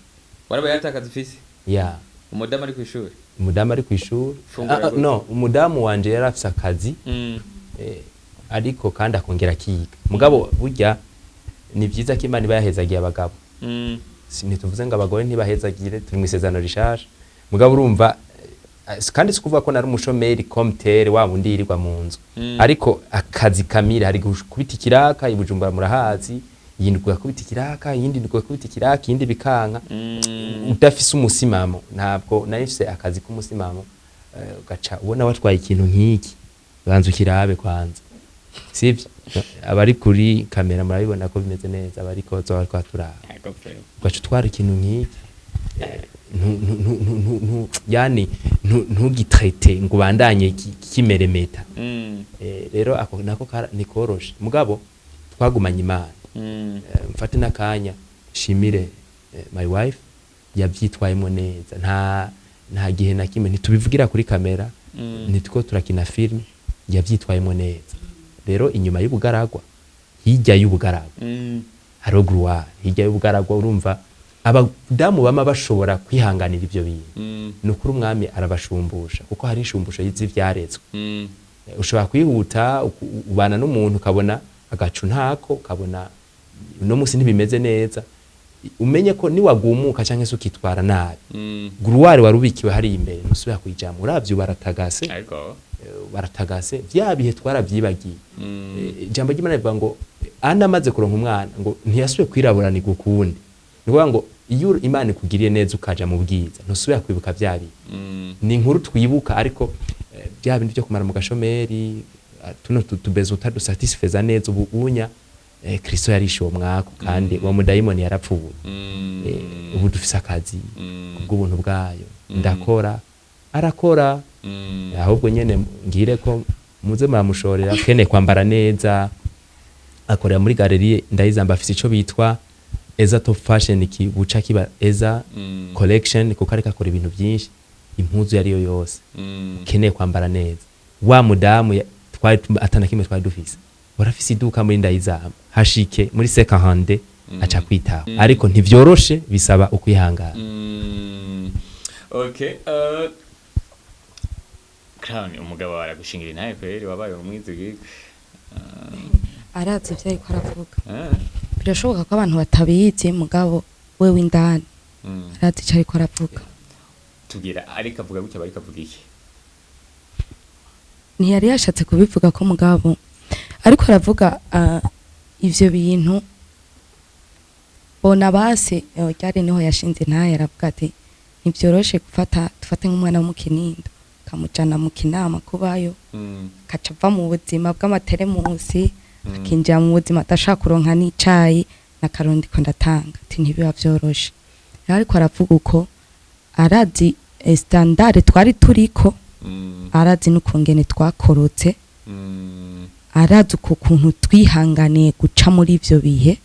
Warabaye atakazi ufise? Ya. Umudamu ari kw'ishuri? Umudamu ari kw'ishuri. Fungura gute? No, umudamu wanje yari afise akazi, ariko kandi akongera akiga. Mugabo burya ni vyiza ko Imana iba yahezagiye abagabo. Ntituvuze ngo abagore ntibahezagire, turi mu isezerano rishasha. Mugabo urumva, kandi si ukuvuga ko nari umushomeri comme tel, wa wundi yirirwa mu nzu. Ariko akazi kamira hari gukubita ikiraka i Bujumbura, murahazi, iyindi ugakubita ikiraka, iyindi ugakubita ikiraka, iyindi bikanka, udafise umusimamo. Ntabwo nari mfise akazi k'umusimamo. Ugaca ubona watwaye ikintu nk'iki, banza ukirabe kwanza, sivyo? Abari kuri kamera murabibona ko bimeze neza, abariko bazoba bariko baturaba. Ego pe. Ugaca utwara ikintu nk'iki, yani ntugitraite ngo ubandanye kimeremeta. Rero ako nako nikoroshe, mugabo twagumanye Imana. Mfate n'akanya shimire my wife, yavyitwayemo neza. Nta gihe na kimwe, ntitubivugira kuri kamera, ntitwo turakina film, yavyitwayemo neza. Rero inyuma y'ubugaragwa, hirya y'ubugaragwa hariho gloire. Hirya y'ubugaragwa, urumva abadamu bama bashobora kwihanganira ivyo bintu, ni ukuri Umwami arabashumbusha, kuko hari inshumbusho z'ivyarezwe. Ushobora kwihuta ubana n'umuntu, ukabona agacu ntako, ukabona uno munsi ntibimeze neza. Umenye ko niwagumuka cyangwa se ukitwara nabi, gloire wari ubikiwe hariya imbere ntusubira kuyijamwo. Uravye baratagase, Ego. baratagase, vya bihe twarabyibagiye. Ijambo ry'Imana rivuga ngo Ana amaze kuronka umwana ngo ntiyasubiye kwiraburanirwa ukundi. Ni ukuvuga ngo iyo Imana ikugiriye neza ukaja mu bwiza, ntusubira kwibuka vya bihe. Ni inkuru twibuka, ariko bya bindi byo kumara mu gashomeri, tuno tubeze utadusatisfeza neza, ubu unya Kristo yarishe uwo mwako, kandi uwo mudayimoni yarapfuye. Ubu dufise akazi kubw'ubuntu bwayo. Ndakora, arakora. Ahubwo nyene ngire ko muze muramushorera, kene kwambara neza. Akorera muri galerie Ndayizamba, afise ico bitwa Eza Top Fashion, kibuca kiba Eza Collection, kuko ariko akora ibintu byinshi. Impuzu yariyo yose ukeneye kwambara neza, wa mudamu twari atana kimwe twari dufise, warafise iduka muri Ndayizamba, hashike muri sekahande, aca kwitaho. Ariko ntivyoroshe, bisaba ukwihangana. Okay. Crown, umugabo wawe aragushingira intahe kweri, wabaye umwizigirwa. Arazi ivyo ariko aravuga. Birashoboka ko abantu batabizi, mugabo wewe indani arazi ico ariko aravuga. Tubwira, ariko avuga gutya, bariko avuga iki? Ntiyari yashatse kubivuga ko, mugabo ariko aravuga ivyo bintu bona base ryari niho yashinze ntaye. Aravuga ati ntibyoroshe gufata, dufate nk'umwana wo mu Kinindo kamujana mu Kinama kubayo, akaca ava mu buzima bw'amateremusi, akinjira mu buzima adashaka kuronka n'icayi n'akarundi ko ndatanga, ati ntibiba vyoroshe. Rero ariko aravuga uko arazi standard twari turiko, arazi n'ukungene twakorotse, arazi uko kuntu twihanganiye guca muri ivyo bihe.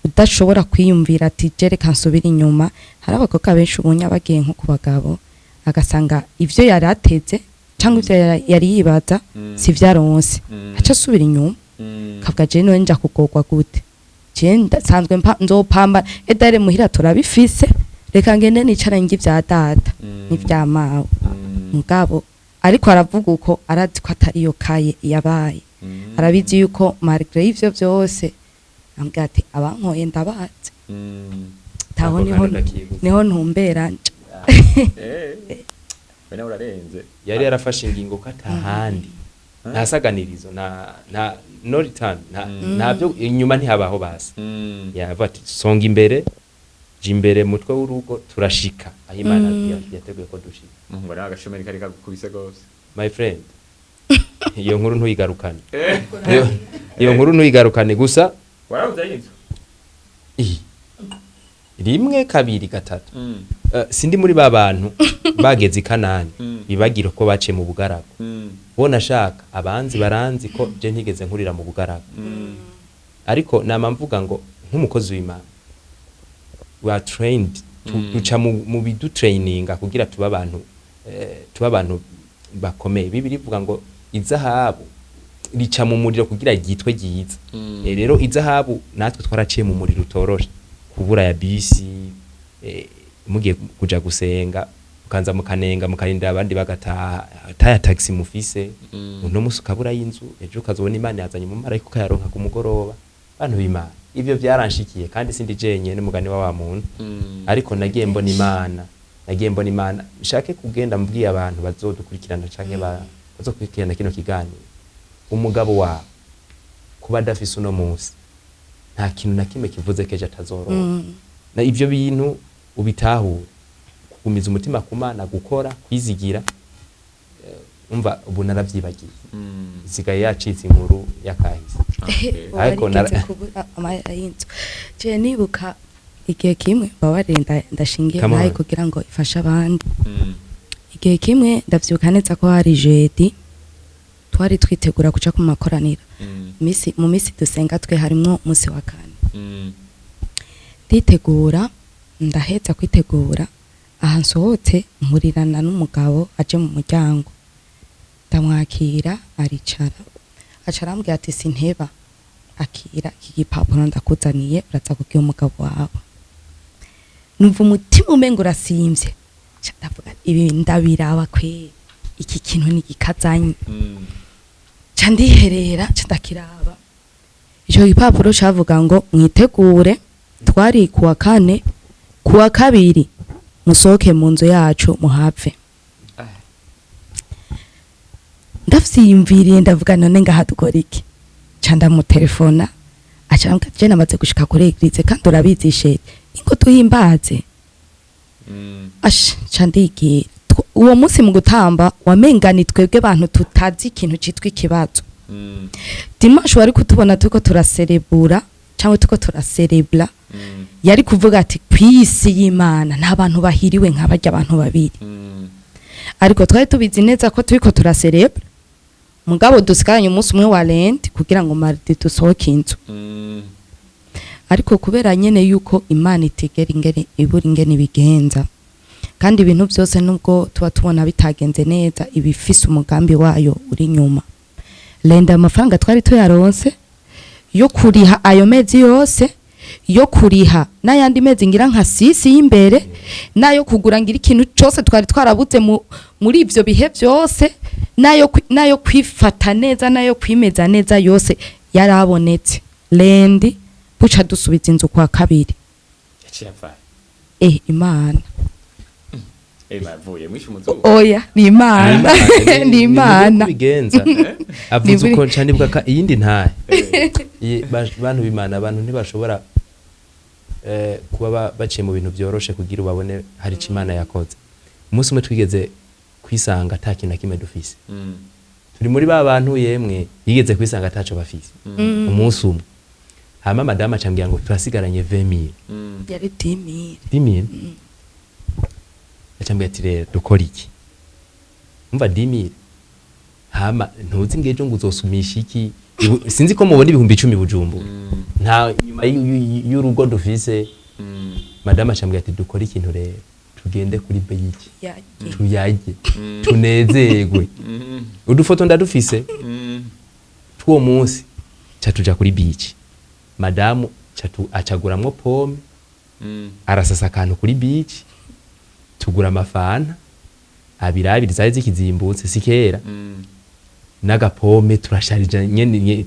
Udashobora kwiyumvira ati jereka nsubira inyuma. Hari abakobwa benshi ubunya bagiye nko ku bagabo, agasanga ivyo yari ateze cyangwa ivyo yari yibaza si vyaronse, aca asubira inyuma, kavuga je none nja kugorwa gute? Je nsanzwe nzopamba edare muhira turabifise, reka ngende nicara ngi vya data n'ivya mawe. Mugabo ariko aravuga uko arazi ko atari yo kaye yabaye, arabizi yuko malgré ivyo vyose ambwira ati abankoye ndabazi taho. Ako Niho kantu ndakibuka. Niho ntumbera nja. We nawe urarenze. Yari yarafashe ingingo ko atahandi nta saganirizo, nta no return, nta byo inyuma, ntihabaho basi. Yavuga ati songa imbere, jya imbere, mutwe w'urugo, turashika aho Imana yateguye ko dushika. Ngo nawe agashomeri kari kagukubise gose. My friend, iyo nkuru ntuyigarukane. Iyo nkuru ntuyigarukane gusa. Warabuze y'inzu? Ih, rimwe, kabiri, gatatu. Sindi muri ba bantu bageze i Kanani bibagira ko baciye mu bugaragu. Bo nashaka abanzi baranzi ko je ntigeze nkurira mu bugaragu, ariko nama mvuga ngo nk'umukozi w'Imana we are trained duca mu bidutraininga kugira tuba abantu, tuba abantu bakomeye. Bibiliya ivuga ngo izahabu rica mu muriro kugira ryitwe ryiza. Rero izahabu natwe twaraciye mu muriro utoroshe, kubura ya bisi, mugiye kuja gusenga mukanza mukanenga, mukarindira abandi bagataha, ataya taxi mufise. Uno musi ukabura y'inzu, ejo ukazobona Imana yazanye umumarayika ukayaronka ku mugoroba. Bantu b'Imana, ivyo vyaranshikiye kandi sindi jenyene, n'umugani wa wa muntu. Ariko nagiye mbona Imana, nagiye mbona Imana. Nshake kugenda mbwiye abantu bazodukurikirana canke bazokurikirana kino kiganiro, umugabo wawe kuba adafise uno munsi nta kintu na kimwe kivuze ko ejo atazoroha. Na ivyo bintu ubitahure, kugumiza umutima ku Mana, gukora, kwizigira. Umva, ubu naravyibagiye, isigaye yacitse inkuru yakahise. Ariko Warigeze kubura amahera y'inzu? Je nibuka igihe kimwe, mbabarire, ndashingiye Come on. nawe kugira ngo ifashe abandi. Igihe kimwe ndavyibuka neza ko hari jeudi, twari twitegura kuja ku makoraniro. Mu misi dusenga twe harimwo umunsi wa kane. Nditegura, ndaheza kwitegura, aha nsohotse mpurirana n'umugabo aje mu muryango, ndamwakira aricara, aca arambwira ati sinteba, akira iki gipapuro ndakuzaniye, uraza kubwira umugabo wawe. Numva umutima umenga urasimvye. Nca ndavuga ibi ndabiraba kwe, iki kintu ni gikazanye. Nca ndiherera, nca ndakiraba. Ico gipapuro cavuga ngo mwitegure, twari kuwa kane, kuwa kabiri musohoke mu nzu yacu muhave. Ndavyiyumviriye, ndavuga none ngaha dukora iki? Nca ndamutelefona, aca arambwira ati je namaze gushika kuri église kandi urabizi chéri, ingo tuhimbaze. Ash, nca ndigira. Uwo munsi mu gutamba wamenga ni twebwe bantu tutazi ikintu citwa ikibazo. Dimanche wari kutubona turiko turaserebura cyangwa turiko turaserebura, yari kuvuga ati kw'isi y'Imana nta bantu bahiriwe nka barya abantu babiri. Ariko twari tubizi neza ko turiko turaserebura, mugabo dusigaranye umunsi umwe wa lundi kugira ngo mardi dusohoke inzu. Ariko kubera nyene yuko Imana itigera ingene ibura ingene ibigenza, kandi ibintu byose nubwo tuba tubona bitagenze neza ibifise umugambi wayo uri nyuma. Lundi amafaranga twari tuyaronse yo kuriha ayo mezi yose, yo kuriha n'ayandi mezi ngira nka sisi y'imbere, n'ayo kugura ngira ikintu cyose twari twarabuze muri ivyo bihe byose, n'ayo kwifata neza, n'ayo kwimeza neza, yose yarabonetse. Lundi buca dusubiza inzu kwa kabiri. Yaciye apfa? Eh, Imana. Eh, bavuye mwishe umuzungu. Oya, ni Imana, ni Imana. Bigenza avuze Ni uko nca nibuka iyindi ntahe. Bantu b'Imana, abantu ntibashobora kuba baciye mu bintu byoroshe kugira ubabone hari ico Imana yakoze. Umunsi umwe twigeze kwisanga ata kintu na kimwe dufise, turi muri ba bantu yemwe yigeze kwisanga ataco bafise umunsi umwe. Hama madamu acambwira ngo turasigaranye 20,000. Yari 10,000. 10,000. Acambwira ati rero dukora iki? Umva, 10,000, hama ntuzi ngo ejo ngo uzosumisha iki. Sinzi ko mubona 10,000 Bujumbura, nta nyuma y'urugo dufise. Madamu acambwira ati dukora ikintu rero, tugende kuri beach tuyarye tunezerwe. Udufoto ndadufise tw'uwo munsi. Ca tuja kuri beach, madamu Acaguramwo pomme, arasasa akantu kuri beach, tugura amafanta abiri abiri, zari zikizimbutse, si kera, n'agapome, turasharija nyene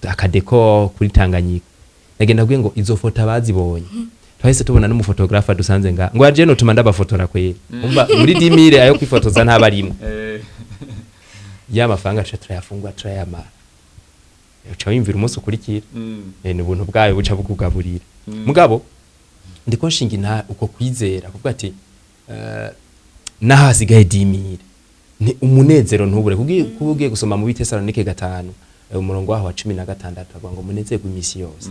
akadeko kuri Tanganyika. Nagenda kubwiye ngo izo foto abazibonye, twahise tubona n'umuphotographe dusanze nga ngo aje notuma ndabafotora kweri. Umva, muri 10 000 ayo kwifotoza ntabarimwe. Ya mafaranga tuca turayafungura, turayamara. Uca wiyumvira umunsi ukurikira. Ni ubuntu bwayo buca bukugaburira. Mugabo ndiko nshinga inta uko kwizera kuvuga ati naho hasigaye 10 000, ni umunezero ntubure. Kuba ugiye gusoma mu Bitesalonike 5, umurongo waho wa 16, avuga ngo munezerwe imisi yose.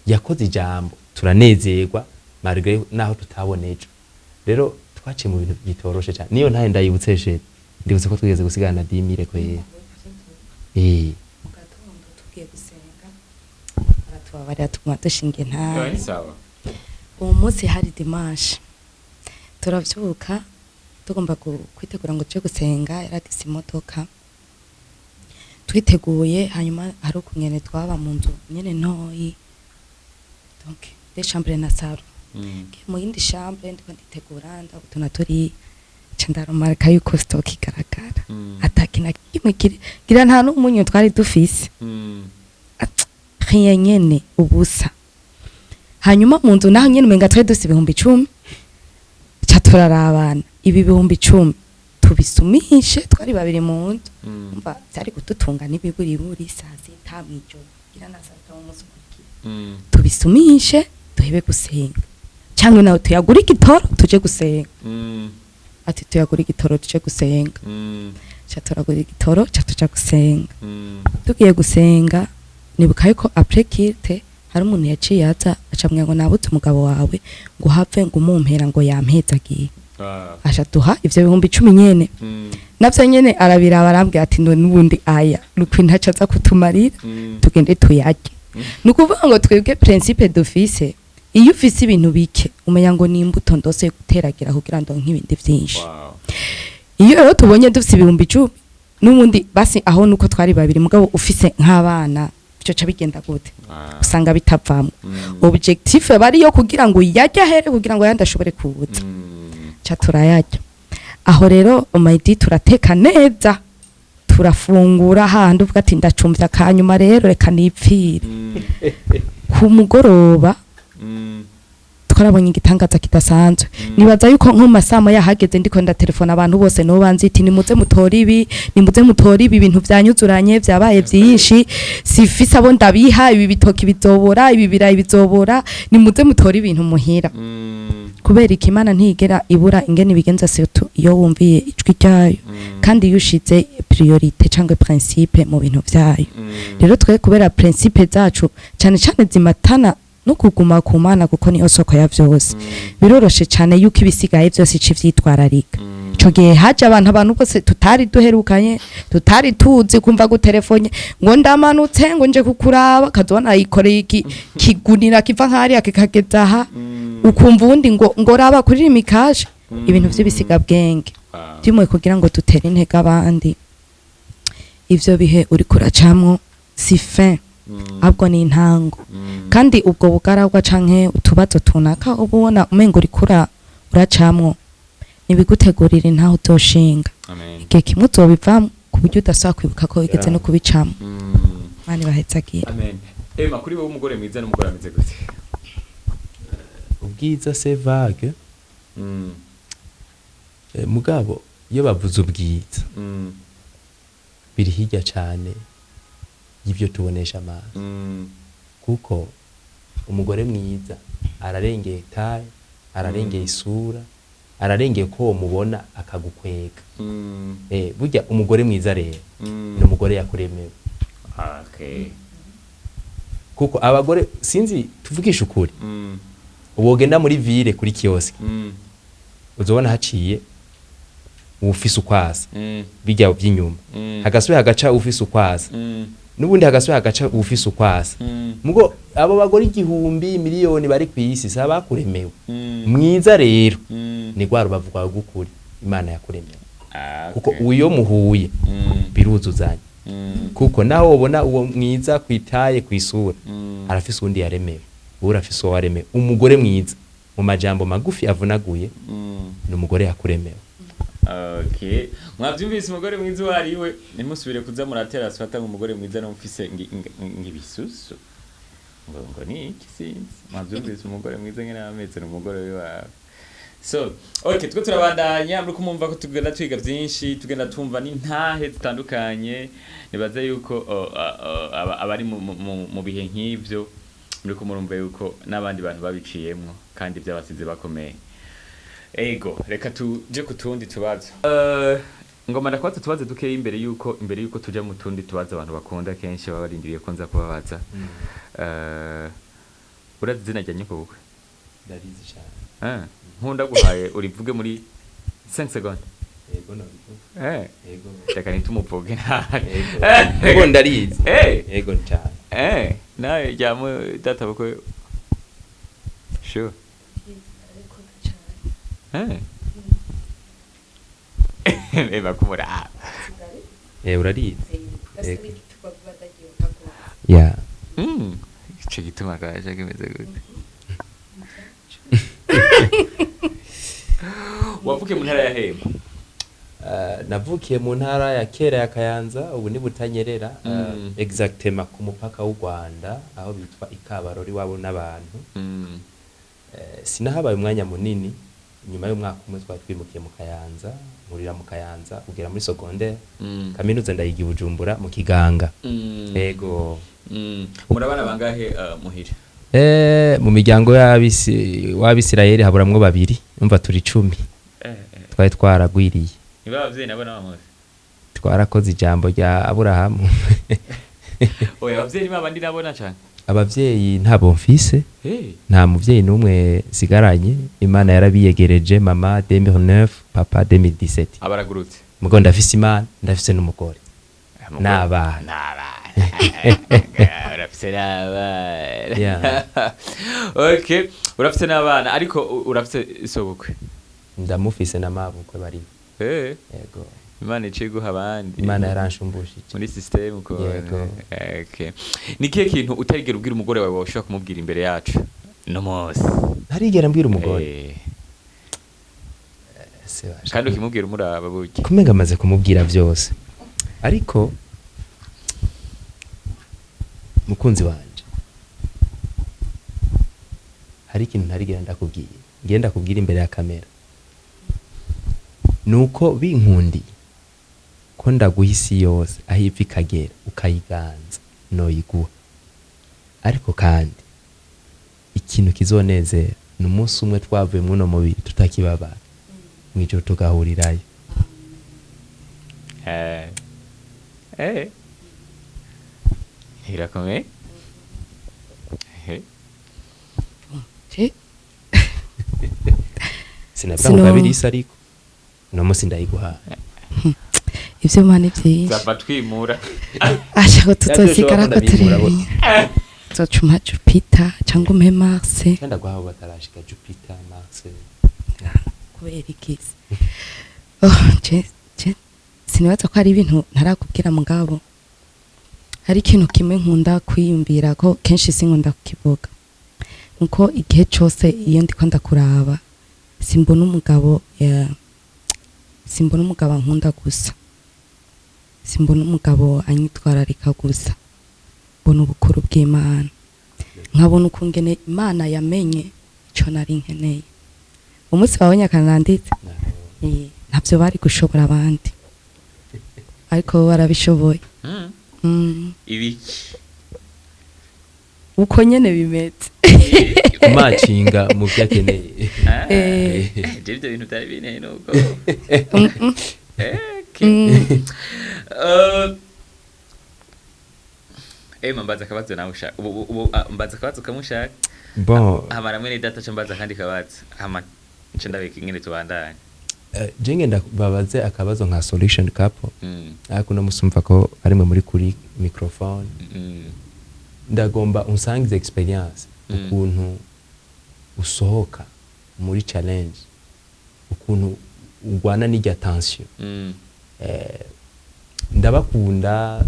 Yakoze ijambo, turanezerwa malgré naho tutabona ejo. Rero twaciye mu bintu bitoroshe cyane. Niyo ntaye ndayibutse chéri, ndibutse ko twigeze gusigana na 10 000 kwera. Mu gatondo tugiye gusenga, aratubabarira, tuguma dushinga intare. Ni sawa. Uwo munsi hari dimanche, turavyuka tugomba kwitegura ngo tuje gusenga. Yaragise imodoka, twiteguye. Hanyuma hari ukungene twaba mu nzu nyene ntoyi, donc deux chambres na salon. Mu yindi chambre ndiko nditegura, ndabutuna turi, ca ndaremarqua yuko stock igaragara, ata kintu kimwe kiri gira, nta n'umunyu twari dufise, rien nyene, ubusa. Hanyuma mu nzu naho nyene umenga twari dufise 10.000. Ca turarabana, ibi 10.000 tubisumishe? Twari babiri mu nzu. Umva, vyari kudutunga n'ibiburiburi saa 6 mw'ijoro, gira na saa 6 mu munsi ukurikira. Tubisumishe duhebe gusenga, cyangwa nawe tuyagure igitoro tuje gusenga? Ati tuyagure igitoro tuje gusenga. Ca turagura igitoro, ca tuja gusenga. Tugiye gusenga, nibuka yuko après culte hari umuntu yaciye aza, acamwira ngo nabuze umugabo wawe, ngo uhave ngo umumpera, ngo yampezagiye. Aca duha ivyo 10.000 nyene. Navyo nyene arabiraba, arambwira ati none n'ubundi aya nukuri ntaco aza kutumarira, tugende tuyarye. Ni ukuvuga ngo twebwe principe dufise, iyo ufise ibintu bike umenya ngo ni imbuto ndose yo guteragira kugira ngo nk'ibindi vyinshi. Iyo rero tubonye dufise 10.000 n'ubundi, basi aho nuko twari babiri, mugabo ufise nk'abana byo ca bigenda gute? Usanga bitavamwo. Objectif bari yo kugira ngo yajye ahere, kugira ngo yandi ashobore kuza. Ca turayarya aho rero umayidi, turateka neza, turafungura, hahandi uvuga ati ndacumvya akanyuma rero, reka nipfire. Ku mugoroba twarabonye igitangaza kidasanzwe. Nibaza yuko nko mu masaha yahageze ndiko ndatelefona abantu bose no banzi iti nimuze mutore ibi, nimuze mutore ibi, ibintu vyanyuzuranye vyabaye vyinshi, sifise abo ndabiha, ibi bitoki bizobora, ibi birayi bizobora, nimuze mutore ibintu muhira. Kubera ikimana ntigera ibura ingene ibigenza, surtout iyo wumviye ijwi ryayo, kandi iyo ushize priorité cyangwa principe mu bintu vyayo. Rero twe kubera principe zacu cyane cyane zimatana no kuguma ku Mana, kuko niyo soko ya vyose, biroroshe cyane yuko ibisigaye byose ici vyitwararika. Ico gihe haje abantu bose tutari duherukanye, tutari tuzi, kumva gutelefone ngo ndamanutse, ngo nje kukuraba, kazobona yikoreye iki kigunira kiva nkariya kikageza aha, ukumva uwundi ngo raba kuri mikaje, ibintu vy'ibisiga bwenge byimwe, kugira ngo dutere intege abandi. Ivyo bihe uri kuracamwo si fin, ahubwo ni intango. Kandi ubwo bugaragwa canke utubazo tunaka uba ubona umengo uriko uracamwo, nibigutegurira intaho uzoshinga. Amen. Igihe kimwe uzobivamwo ku buryo udasubira kwibuka ko wigeze no kubicamwo. Mani bahetsagira. Amen. Ema, kuri wowe umugore mwiza n'umugore ameze gute? Ubwiza c'est vague. Mugabo iyo bavuze ubwiza, biri hirya cane y'ivyo tubonesha amaso, kuko umugore mwiza ararengeye taille, ararengeye isura, ararengeye ko womubona akagukwega. Burya umugore mwiza rero ni umugore yakuremewe. Kuko abagore, sinzi, tuvugisha ukuri, wogenda muri ville kuri kiosque, uzobona haciye uwufise ukwasa, bijya by'inyuma, hagasubira hagaca ufise ukwasa, n'ubundi hagasubira hagaca ufise ukwasa. Mugo abo bagore igihumbi miliyoni bari ku isi saba bakuremewe. Mwiza rero ni rwa rubavu rwawe rw'ukuri Imana yakuremewe, kuko uyo muhuye biruzuzanya, kuko naho wobona uwo mwiza kwitaye kw'isura, arafise uwundi yaremewe. Wowe urafise uwo waremewe. Umugore mwiza, mu majambo magufi avunaguye, ni umugore yakuremewe. Okay, mwavyumvise, umugore mwiza uwo ari we. Ntimusubire kuza muratera swata ngo umugore mwiza n'umufise ngibisusu ngo ni iki, sinzi. Mwavyumvise, umugore mwiza ngene ameze ni umugore wiwawe. So okay, twe turabandanya muri kumumva ko tugenda twiga byinshi, tugenda tumva n'intahe zitandukanye. Nibaze yuko abari mu bihe nk'ivyo muri kumurumva yuko n'abandi bantu babiciyemwo kandi byabasize bakomeye. Ego, reka tuje ku tundi tubazo. Ngoma ndakubaza utubazo dukeyi imbere yuko tuja mu tundi tubazo abantu bakunda kenshi baba barindiriye ko nza kubabaza. Urazi izina rya nyoko bukwe? Ndabizi cyane. Nkunda guhaye urivuge muri 5 secondes. Yego, nabivuga. Yego. Reka ntitumuvuge. Yego, ndarizi. Yego cyane. Nawe rya mu data bukwe. Sure. Bakumuraba. Urarizi. Yego. Ya. Ico gituma kaje kimeze gute? Wavukiye mu ntara ya Hema? Navukiye mu ntara ya kera ya Kayanza, ubu ni Butanyerera, exactement ku mupaka w'u Rwanda aho bitwa Ikabarori wabo n'abantu. Sinahabaye umwanya munini. Nyuma y'umwaka umwe twari twimukiye mu Kayanza, nkurira mu Kayanza kugera muri secondaire. Kaminuza ndayiga i Bujumbura mu Kiganga. Yego. Murabana bangahe muhira? Mu miryango y'abisi w'Abisirayeli haburamwo babiri, umva turi 10. Twari twaragwiriye. Niba abavyeyi nabo n'abamuzi? Twarakoze ijambo rya Aburahamu. Oya, abavyeyi ni babandi nabona cane. Abavyeyi ntabo mfise. Nta muvyeyi n'umwe sigaranye, Imana yarabiyegereje, mama 2009, papa 2017. Abaragurutse. Mugo ndafise Imana, ndafise n'umugore n'abana. N'abana, urafise n'abana. Yeah. Okay, urafise n'abana, ariko urafise isobukwe? Ndamufise na mabukwe bari. Yego. Imana iciye iguha abandi. Imana yaranshumbushe muri system uko. Yego. Okay, ni kihe kintu utarigera ubwira umugore wawe woshobora kumubwira imbere yacu no munsi? Ntarigera mbwira umugore? Se basha. Kandi ukimubwira umuraba burya. Kumenga amaze kumubwira byose, ariko mukunzi wanje, hari ikintu ntarigera ndakubwiye, ngenda ndakubwira imbere ya kamera, nuko binkundiye ko ndaguha isi yose aho iva ikagera ukayiganza, noyiguha. Ariko kandi ikintu kizonezera ni umunsi umwe twavuye mw'uno mubiri tutakibabara, mw'ijoro tugahurirayo. Irakomeye. Sinabwa ngo isi, ariko uno munsi ndayiguhaye. Ivyo mana byinshi. Zava twimura. Ashaka tuzosigara ko Ndabimura turi bose. Nzocuma Jupiter cyangwa umpe Mars. Cyenda guhawe batarashika Jupiter, Mars. Kubera ikisi, oh, je sinibaza ko hari ibintu ntarakubwira, mugabo hari ikintu kimwe nkunda kwiyumvira ko kenshi sinkunda kukivuga, nuko igihe cose iyo ndiko ndakuraba simbona umugabo simbona umugabo ankunda gusa, simbona umugabo anyitwararika gusa, mbona ubukuru bw'Imana, nkabona ukungene Imana yamenye ico nari nkeneye umunsi wabonye akananditse. Ntabyo bari gushobora abandi, ariko bo barabishoboye. Ibiki? Uko nyene bimeze. Kumacinga mu byo akeneye. Je ibyo bintu byari binteye nubwo. Okay. Mbaza akabazo nawe ushaka. Ubu, mbaza akabazo kamwe ushaka. Bon. Hama namwe ni data ca mbaza akandi kabazo. Hama nce ndabika ingene tubandanye. Je ngenda babaze akabazo nka solution couple, ariko uno musi umva ko arimwe muri kuri microphone, ndagomba unsangize experience, ukuntu usohoka muri challenge, ukuntu urwana n'irya tension. Ndabakunda.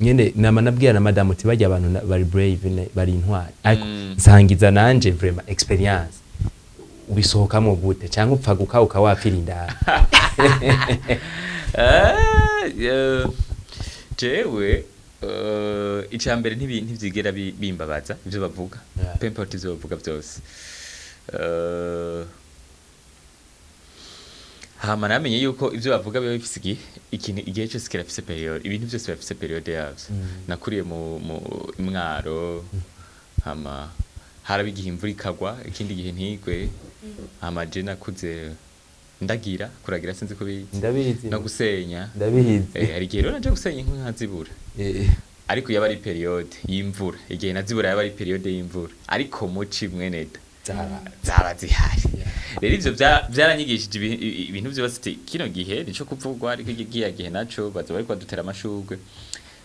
Nyene nama nabwira na madamu uti bajya abantu bari brave, bari intwari, ariko nsangiza nanje vraiment experience, ubisohokamo gute cyangwa upfa gukawuka wapfira indani? Jewe icya mbere ntibyigera bimbabaza ibyo bavuga. Peu importe ibyo bavuga byose. Hama namenye yuko ibyo bavuga biba bifise igihe, ikintu igihe cyose kirafise période, ibintu byose birafise période yavyo. Nakuriye mu Mwaro, hama haraba igihe imvura ikagwa, ikindi gihe ntigwe. Hama je nakuze ndagira, kuragira sinzi ko bizi. Ndabizi. No gusenya. Ndabizi. Hari igihe rero naje gusenya inkwi nkazibura, ariko yaba ari période y'imvura. Igihe nazibura yaba ari période y'imvura, ariko muci mweneda Zaba. zaba zihari. Rero ivyo vyaranyigishije ibintu vyose, ati kino gihe nico kuvugwa, ariko iki gihe gihe naco baza bariko badutera amashurwe,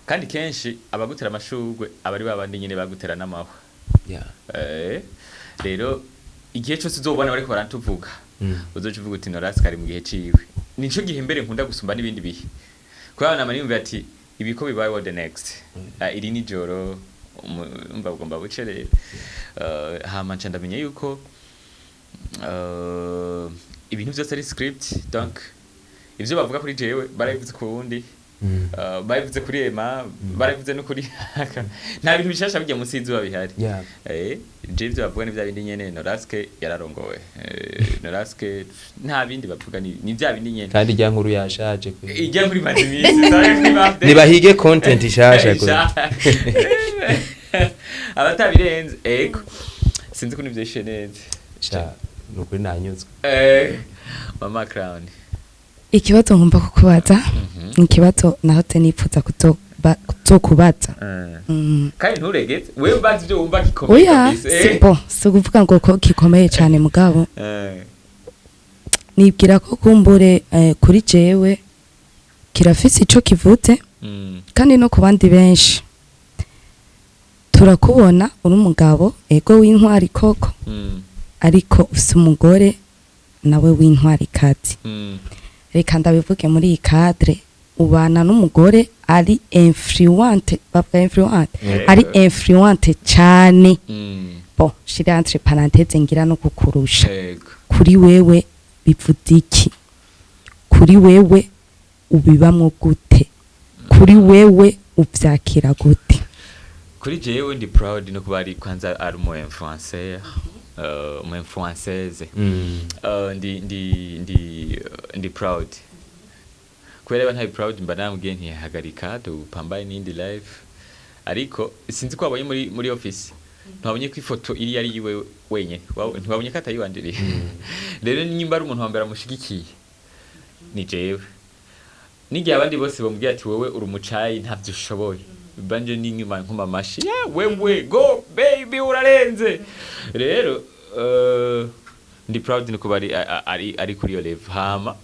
kandi kenshi abagutera amashurwe aba ari babandi nyene bagutera n'amahwa. Rero igihe cyose uzobona bariko baratuvuga, uzoca uvuga uti Norasi kari mu gihe ciwe. Nico gihe mbere nkunda gusumba n'ibindi bihe, kubera nama niyumvira ati ibiko bibaye, what the next? Iri nijoro umva bugomba buce. Rero hama nca ndamenya yuko ibintu byose ari script, donc ivyo bavuga kuri jewe barabivuze ku wundi, babivuze kuri Emma, barabivuze no kuri, nta bintu bishasha bijya munsi y'izuba bihari. Je ivyo bavuga ni bya bindi nyene, Noraske yararongowe. Noraske nta bindi bavuga, ni bya bindi nyene. Kandi rya nkuru yashaje kwe. Ijya muri maze iminsi sabe kuri birthday. Nibahige content ishasha kwe. Abatabirenze ego sinzi ko nivyishe neza. Sha, ni ukuri nanyuzwe. Mama Crown. Ikibazo ngomba kukubaza ni ikibazo nahoze nipfuza kuzokubaza. Kandi nturegetse, wewe ubaza ibyo wumva gikomeye Oya. kabisa. Si bon, si ukuvuga ngo ko gikomeye cyane, mugabo nibwira ko kumbure kuri jewe kirafise ico kivuze kandi no ku bandi benshi. Turakubona uri umugabo ego w'intwari koko, ariko ufise umugore nawe w'intwari kazi. Reka ndabivuge muri iyi cadre: ubana n'umugore ari influente, bavuga influente, ari influente cyane. Bon, shira entre parenthèses, ngira no kukurusha. Kuri wewe bivuze iki? Kuri wewe ubibamwo gute? Kuri wewe uvyakira gute? Kuri jewe ndi proud no kuba ari kwanza ari umu influencer, umu influenceuse. Ndi proud kubera aba ntari proud mba namubwiye ntihagarika dupambaye n'indi life. Ariko sinzi ko wabonye muri office, ntiwabonye ko ifoto iri ari yiwe wenyene? Ntiwabonye ko atayiwandiriye? Rero nimba ari umuntu wa mbere amushigikiye ni jewe. N'igihe abandi bose bamubwira ati wowe uri umucayi, ntabyo ushoboye, banje n'inyuma nkoma amashi, yeah, wewe go baby, urarenze. Rero ndi proud no kuba ari kuri iyo level. Hama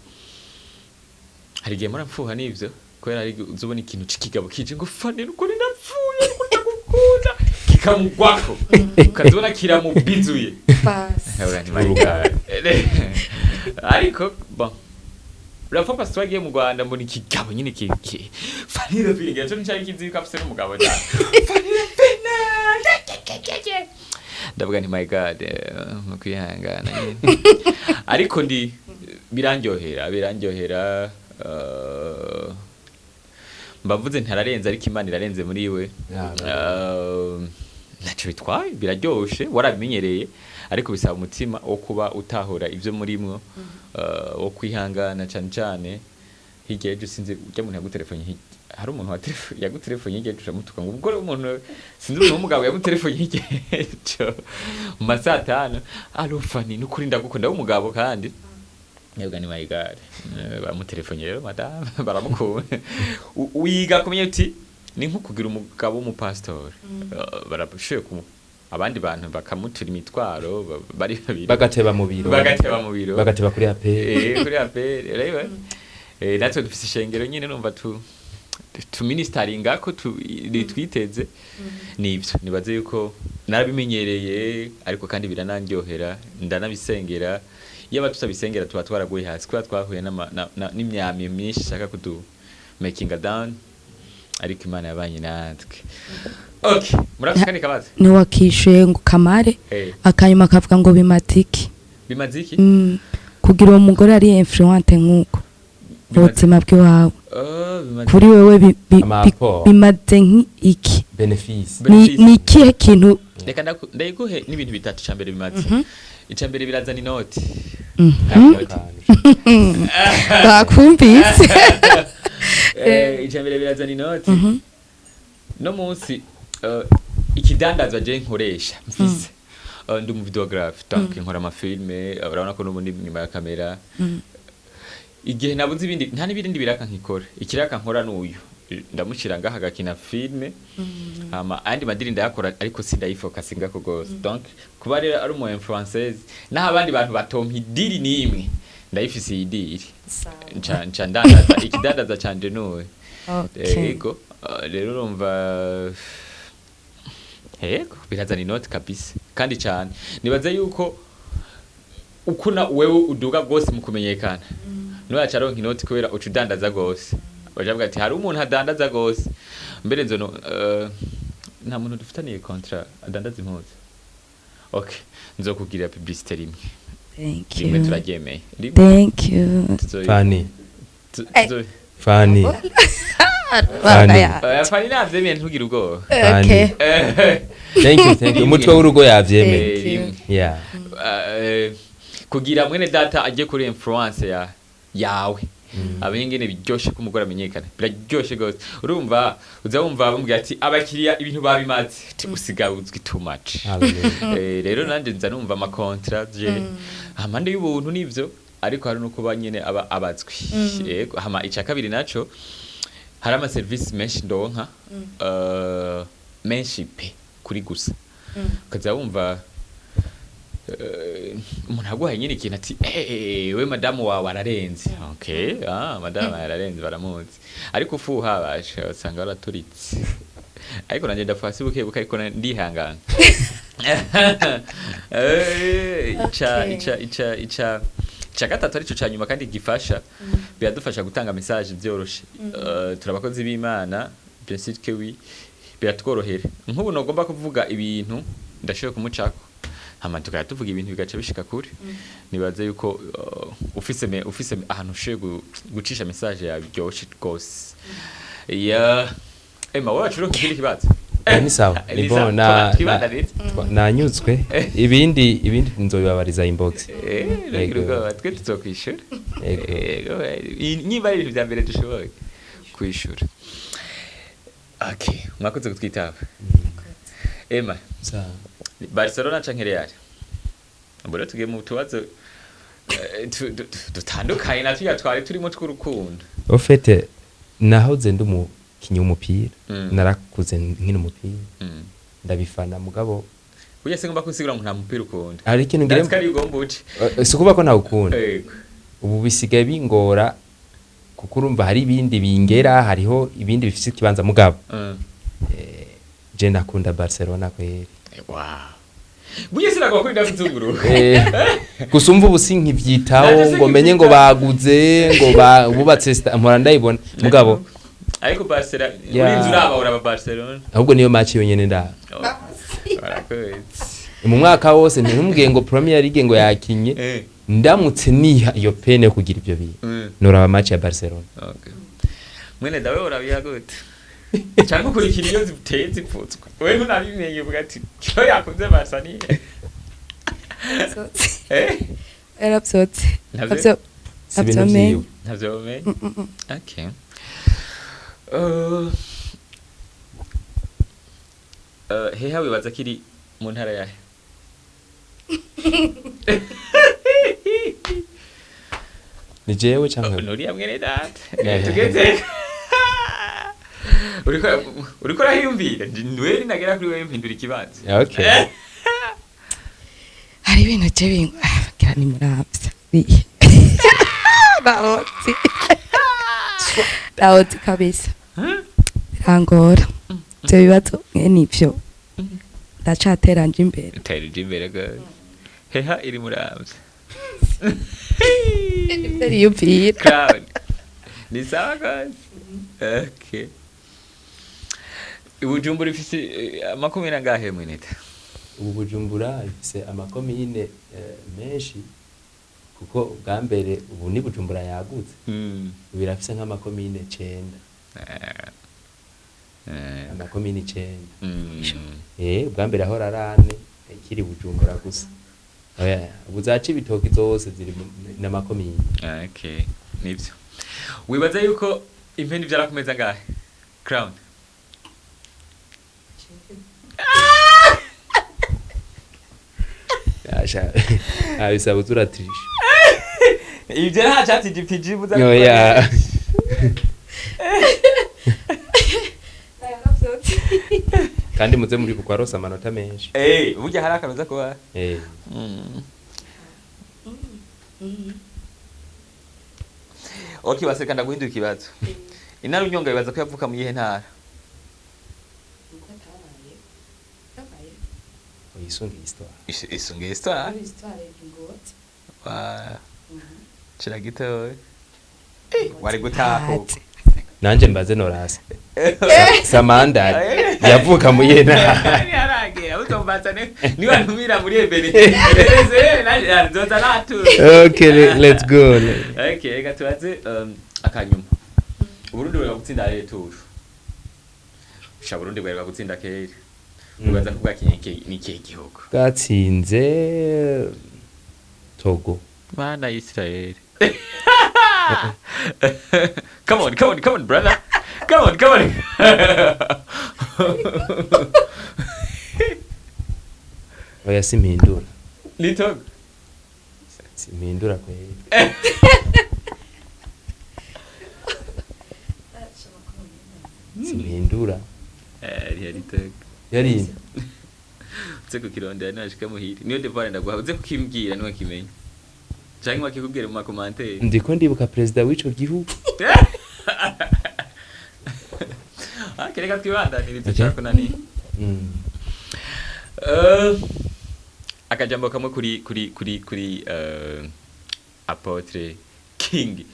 hari igihe mpora mfuha n'ivyo, kubera hari igihe uzobona ikintu c'ikigabo kije ngo "Fane, nukuri ndapfuye, nukuri ndagukunda", kikamugwako, ukazibona kiramubizuye. Nkabura nti my God. Ariko bon, urapfa pasi twagiye mu Rwanda, mbona ikigabo nyine ki Fanny Feeling yaco nicari kizi ko afise n'umugabo cyane, Fanny Fina, ndavuga nti my God, mu kwihangana nyine. Ariko ndi birandyohera, mbavuze ntararenze, ariko Imana irarenze muri we. Ntacyo bitwaye, biraryoshe, warabimenyereye, ariko bisaba umutima wo kuba utahura ibyo murimwo, wo kwihangana cyane cyane. Hirya y'ejo sinzi ujya muntu yagutelefone, hari umuntu wa telefone yagutelefone hirya y'ejo uramutuka ngo ubwo umuntu, sinzi umuntu w'umugabo yagutelefone hirya y'ejo mu ma saa 5: "Allo Fani, nukuri ndagukunda", w'umugabo kandi. Mwebwe ni my God. Baramutelefone rero madame baramukunda. Wiga kumenya uti ni nko kugira umugabo w'umupasitori. Barashoboye abandi bantu bakamutura imitwaro, bari babiri. Bagateba mu biro. Bagateba mu biro. Bagateba kuri APR. Kuri APR rero, natwe dufise ishengero nyine, numva tu ministeringa ko twiteze nivyo. Nibaze yuko narabimenyereye, ariko kandi biranandyohera, ndanabisengera. Iyo tutabisengera tuba twaraguye hasi, kubera twahuye n'imyami myinshi ishaka kudu making down. Ariko Imana yabanye natwe. Okay, murafite kandi kabazo? Ntiwakishuye ngo kamare. Akanyuma akavuga ngo bimaze iki? Bimaze iki? Kugira uwo mugore ari influente nk'uko mu buzima bw'iwawe. Oh, bimaze Kuri wewe Amaporo. bimaze nk'iki? Bénéfice. Ni Bénéfice. ni ikihe kintu? Reka ndayiguhe n'ibintu bitatu. Icambere bimaze, icambere birazana inoti. Inoti. Bakumvise. Icambere birazana inoti. No munsi ikidandazwa je nkoresha mfise, ndi umu vidéographe, donc nkora ama films, urabona ko n'ubundi nyuma ya kamera igihe nabuze ibindi, nta n'ibindi biraka nkikora. Ikiraka nkora n'uyu ndamushyira ngaha agakina film, hama ayandi madiri ndayakora, ariko sindayifokasinga ko gose. Donc kuba rero ari umu influenceuse, naho abandi bantu batompa idiri n'imwe, ndayifise iyi diri, nca ndandaza ikidandaza canje n'uyu. Yego, rero urumva, yego, birazana inoti kabisa kandi cyane. Nibaza yuko uko na wewe uduga rwose mu kumenyekana, nuyaca aronka inoti kubera uca udandaza rwose. Baja bavuga ati hari umuntu adandaza rwose. Mbere nzono nta muntu dufitaniye contrat adandaza impuzu. Okay, nzokugirira publicité rimwe. Thank Rimwe you. turaryemeye, rimwe. Thank you. Fani. Fani. Bana. Fani navyemeye, ntugire ubwoba. Okay. Thank you, thank you. Umutwe w'urugo yavyemeye. Thank you. Rimwe. Yeah. Kugira mwene data ajye kuri influence ya yawe, amenye ingene biryoshe ko umugore amenyekana, biraryoshe gose. Urumva uza wumva bamubwira ati abakiriya ibintu babimaze. Ati, usigaye uzwi too much. Hallelujah. Rero nanje nza numva ama contrat je amande y'ubuntu nivyo, ariko hari no kuba nyene aba abazwi. Yego. Hama ica kabiri naco, hari ama service menshi ndonka, menshi pe, kuri gusa ukaza wumva umuntu aguhaye nyine ikintu ati: "Eh, we madamu wawe ararenze." Okay, ah, madamu ararenze baramuzi, ariko ufuha basha usanga waraturitse. Ariko nanjye ndafasi buke buke, ariko ndihangana. Ica ica gatatu, arico ca nyuma kandi gifasha, biradufasha gutanga message byoroshe. Turi abakozi b'Imana, bien sûr que oui, biratworohera. Nk'ubu nogomba kuvuga ibintu, ndashoboye kumucako, hama tukajya tuvuga ibintu bigaca bishika kure. Nibaze yuko ufise ahantu ushoboye gucisha message yawe byoshe rwose. Ya Emma, wowe wacu uronka ikindi kibazo? Ni sawa, ni Ni bon. sawa. Twibandanize. Nanyuzwe. Ibindi nzobibabariza inbox. Ntugire ubwoba, twe tuzokwishura. Yego. Yego, niba ari ibintu vya mbere dushoboye kwishura. Okay, mwakoze kutwitaba. Emma, Sawa. Barcelona canke Real? Ubu rero tugiye mu tubazo dutandukanye na turya twari turimo tw'urukundo. Au fait, nahoze ndi umukinyi w'umupira. Narakuze nkina umupira. Ndabifana, mugabo Burya se ngomba kusigura ngo nta mupira ukunda? Hari ikintu ngira Ndazi ko ari ugomba uce. Si ukuvuga ko ntawukunda. Ubu bisigaye bingora kuko urumva hari ibindi bingera, hariho ibindi bifise ikibanza, mugabo je nakunda Barcelona kweri. Wow, burya sinagomba kurinda kuzunguruka. Gusa umva, ubu sinkivyitaho Nanje ngo menye ngo sinkivyitaho. baguze, ngo bubatse mpora ndayibona, mugabo Ariko Barcelona Ya. urinze uraba, uraba Barcelona? Ahubwo niyo match yonyene ndaba. Oh, barakoze. Mu mwaka wose ntumubwiye ngo Premier League ngo yakinye. Ndamutse niha iyo peine yo kugira ivyo bintu, noraba match ya Barcelona. Okay. Mwene dawe urabiha gute? Cyangwa ukurikira iyo ziteye zipfutswa? Wewe ntunabimenye, uvuga ati cyo yakunze Barca ni Yarabyotse. Ntavyo- Si ibintu Ntavyomenya. vyiwe. Ntavyo umenye. Okay. Heha wibaza ko iri mu ntara yahe? Ni jewe canke Nuriya mwene data. Yeah. Tugeze uriko urahiyumvira, niwe ninagera kuri wewe mpindura ikibanza. Okay. Hari ibintu je bingo gira ni muravya ndahotse, ndahotse kabisa, birangora ivyo bibazo mwene ivyo, ndacateranje imbere. Tera uje imbere gose. Heha iri muramvya. Ivyo niyumvira. Crown. Ni sawa gose. Okay. Bujumbura ifise amakomine angahe, mweneta? Ubu Bujumbura ifise amakomine menshi, kuko ubwa mbere ubu ni Bujumbura yagutse. Ubu irafise nk'amakomine 9. Amakomine 9. Ubwa mbere ahora ari ane, ikiri Bujumbura gusa. Oya, ubu za Cibitoki zose ziri n'amakomine. Okay, nivyo. Wibaza yuko impene ivyara ku meza angahe, Crown? Asha, abisaba uzuratirisha. Ivyo nta chat GPT buza. Oya. Kandi muze muri kukwarosa amanota menshi. Burya hari akantu kuba. Okay, baseka, ndaguhindura ikibazo. Intara unyonga bibaza ko yavuka mu yihe ntara? Uyisunge histoire. Isunge histoire. Wa Chira gito. Wari gutaha. Nanje mbaze Norasi. Samandari yavuka mu yihe ntara? Yaragera utombatsa ne niba ntumira muri ebene. Ebeneze nanje nzoza natu. Okay, let's go. Okay, reka tubaze akanyuma. Uburundi bwari gutsinda retour. Sha, Burundi bwari gutsinda kera. Ubaza ko bwakinye ni ikihe gihugu? Bwatsinze Togo. Mana Israel. Come on, come on, come on, brother. Come on, come on. Oya, simpindura. Ni Togo. Simpindura kweli. Simpindura. Yari Togo. Yari Uze kukirondera nashika muhiri. Niyo devoir ndaguha. Uze kukimbwira niwe kimenya. Canke wakikubwira mu ma commentaires. Ndiko ndibuka perezida w'ico gihugu. Ah, kereka twibandanirize. Okay. Cyakunaniye. Akajambo kamwe kuri Apotre King.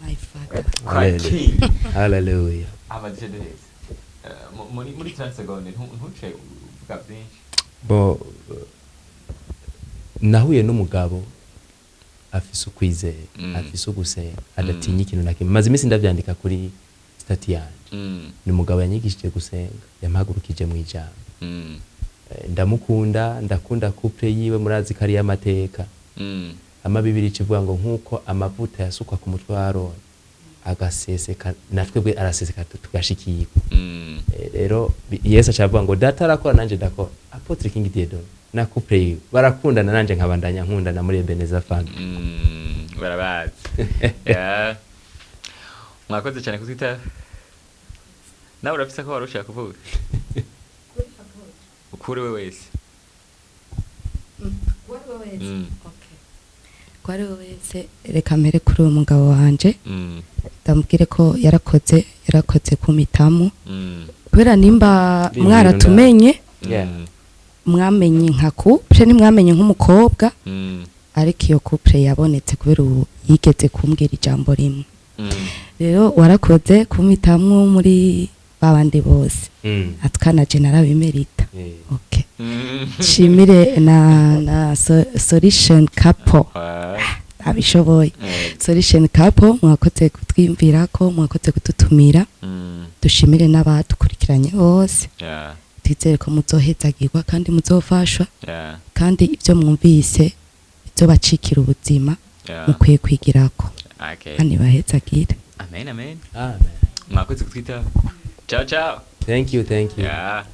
My father. Kwa Hallelujah. King. Hallelujah. Abadije duheze. Muri 30 secondes, ntuce uvuga byinshi. Bo, nahuye n'umugabo afise ukwizera, afise ugusenga, adatinya ikintu na kimwe. Maze iminsi ndavyandika kuri statut yanje. Ni umugabo yanyigishije gusenga, yampagurukije mu ijambo. Ndamukunda, ndakunda couple yiwe, murazi ko ari iy'amateka. Ama Bibiri ikivuga ngo nk'uko amavuta yasukwa ku mutwe wa Aroni agaseseka, natwe bwe araseseka tugashikirwa. Rero Yesu acavuga ngo data arakora, nanje ndakora. Apotre King Dieudonné na couple yiwe barakundana, nanje nkabandanya nkundana muri Ebenezer Family. Barabazi. Yeah. Mwakoze cyane kutwitaba. Nawe urafise ko wari ushaka kuvuga? Ukuri we wese. Ko ari we wese, reka mpere kuri uwo mugabo wanje. Ndamubwire ko yarakoze kumitamu, kubera nimba Bimwe mwaratumenye, mwamenye nka couple, ntimwamenye nk'umukobwa, ariko iyo couple yabonetse kubera ubu yigeze kumbwira ijambo rimwe. Rero warakoze kumitamwo muri babandi bose. Atwanaje narabimerita. Okay, shimire na solution couple. Abishoboye. Solution couple, mwakoze kutwiyumvira ko mwakoze kudutumira. Dushimire n'abadukurikiranye bose. Twizere ko muzohezagirwa kandi muzofashwa, kandi ibyo mwumvise bizobacikira ubuzima. Mukwiye kwigirako. Kandi bahezagire. Amen, amen. Amen. Mwakoze kutwitaba. Ciao, ciao. Thank you, thank you. Yeah.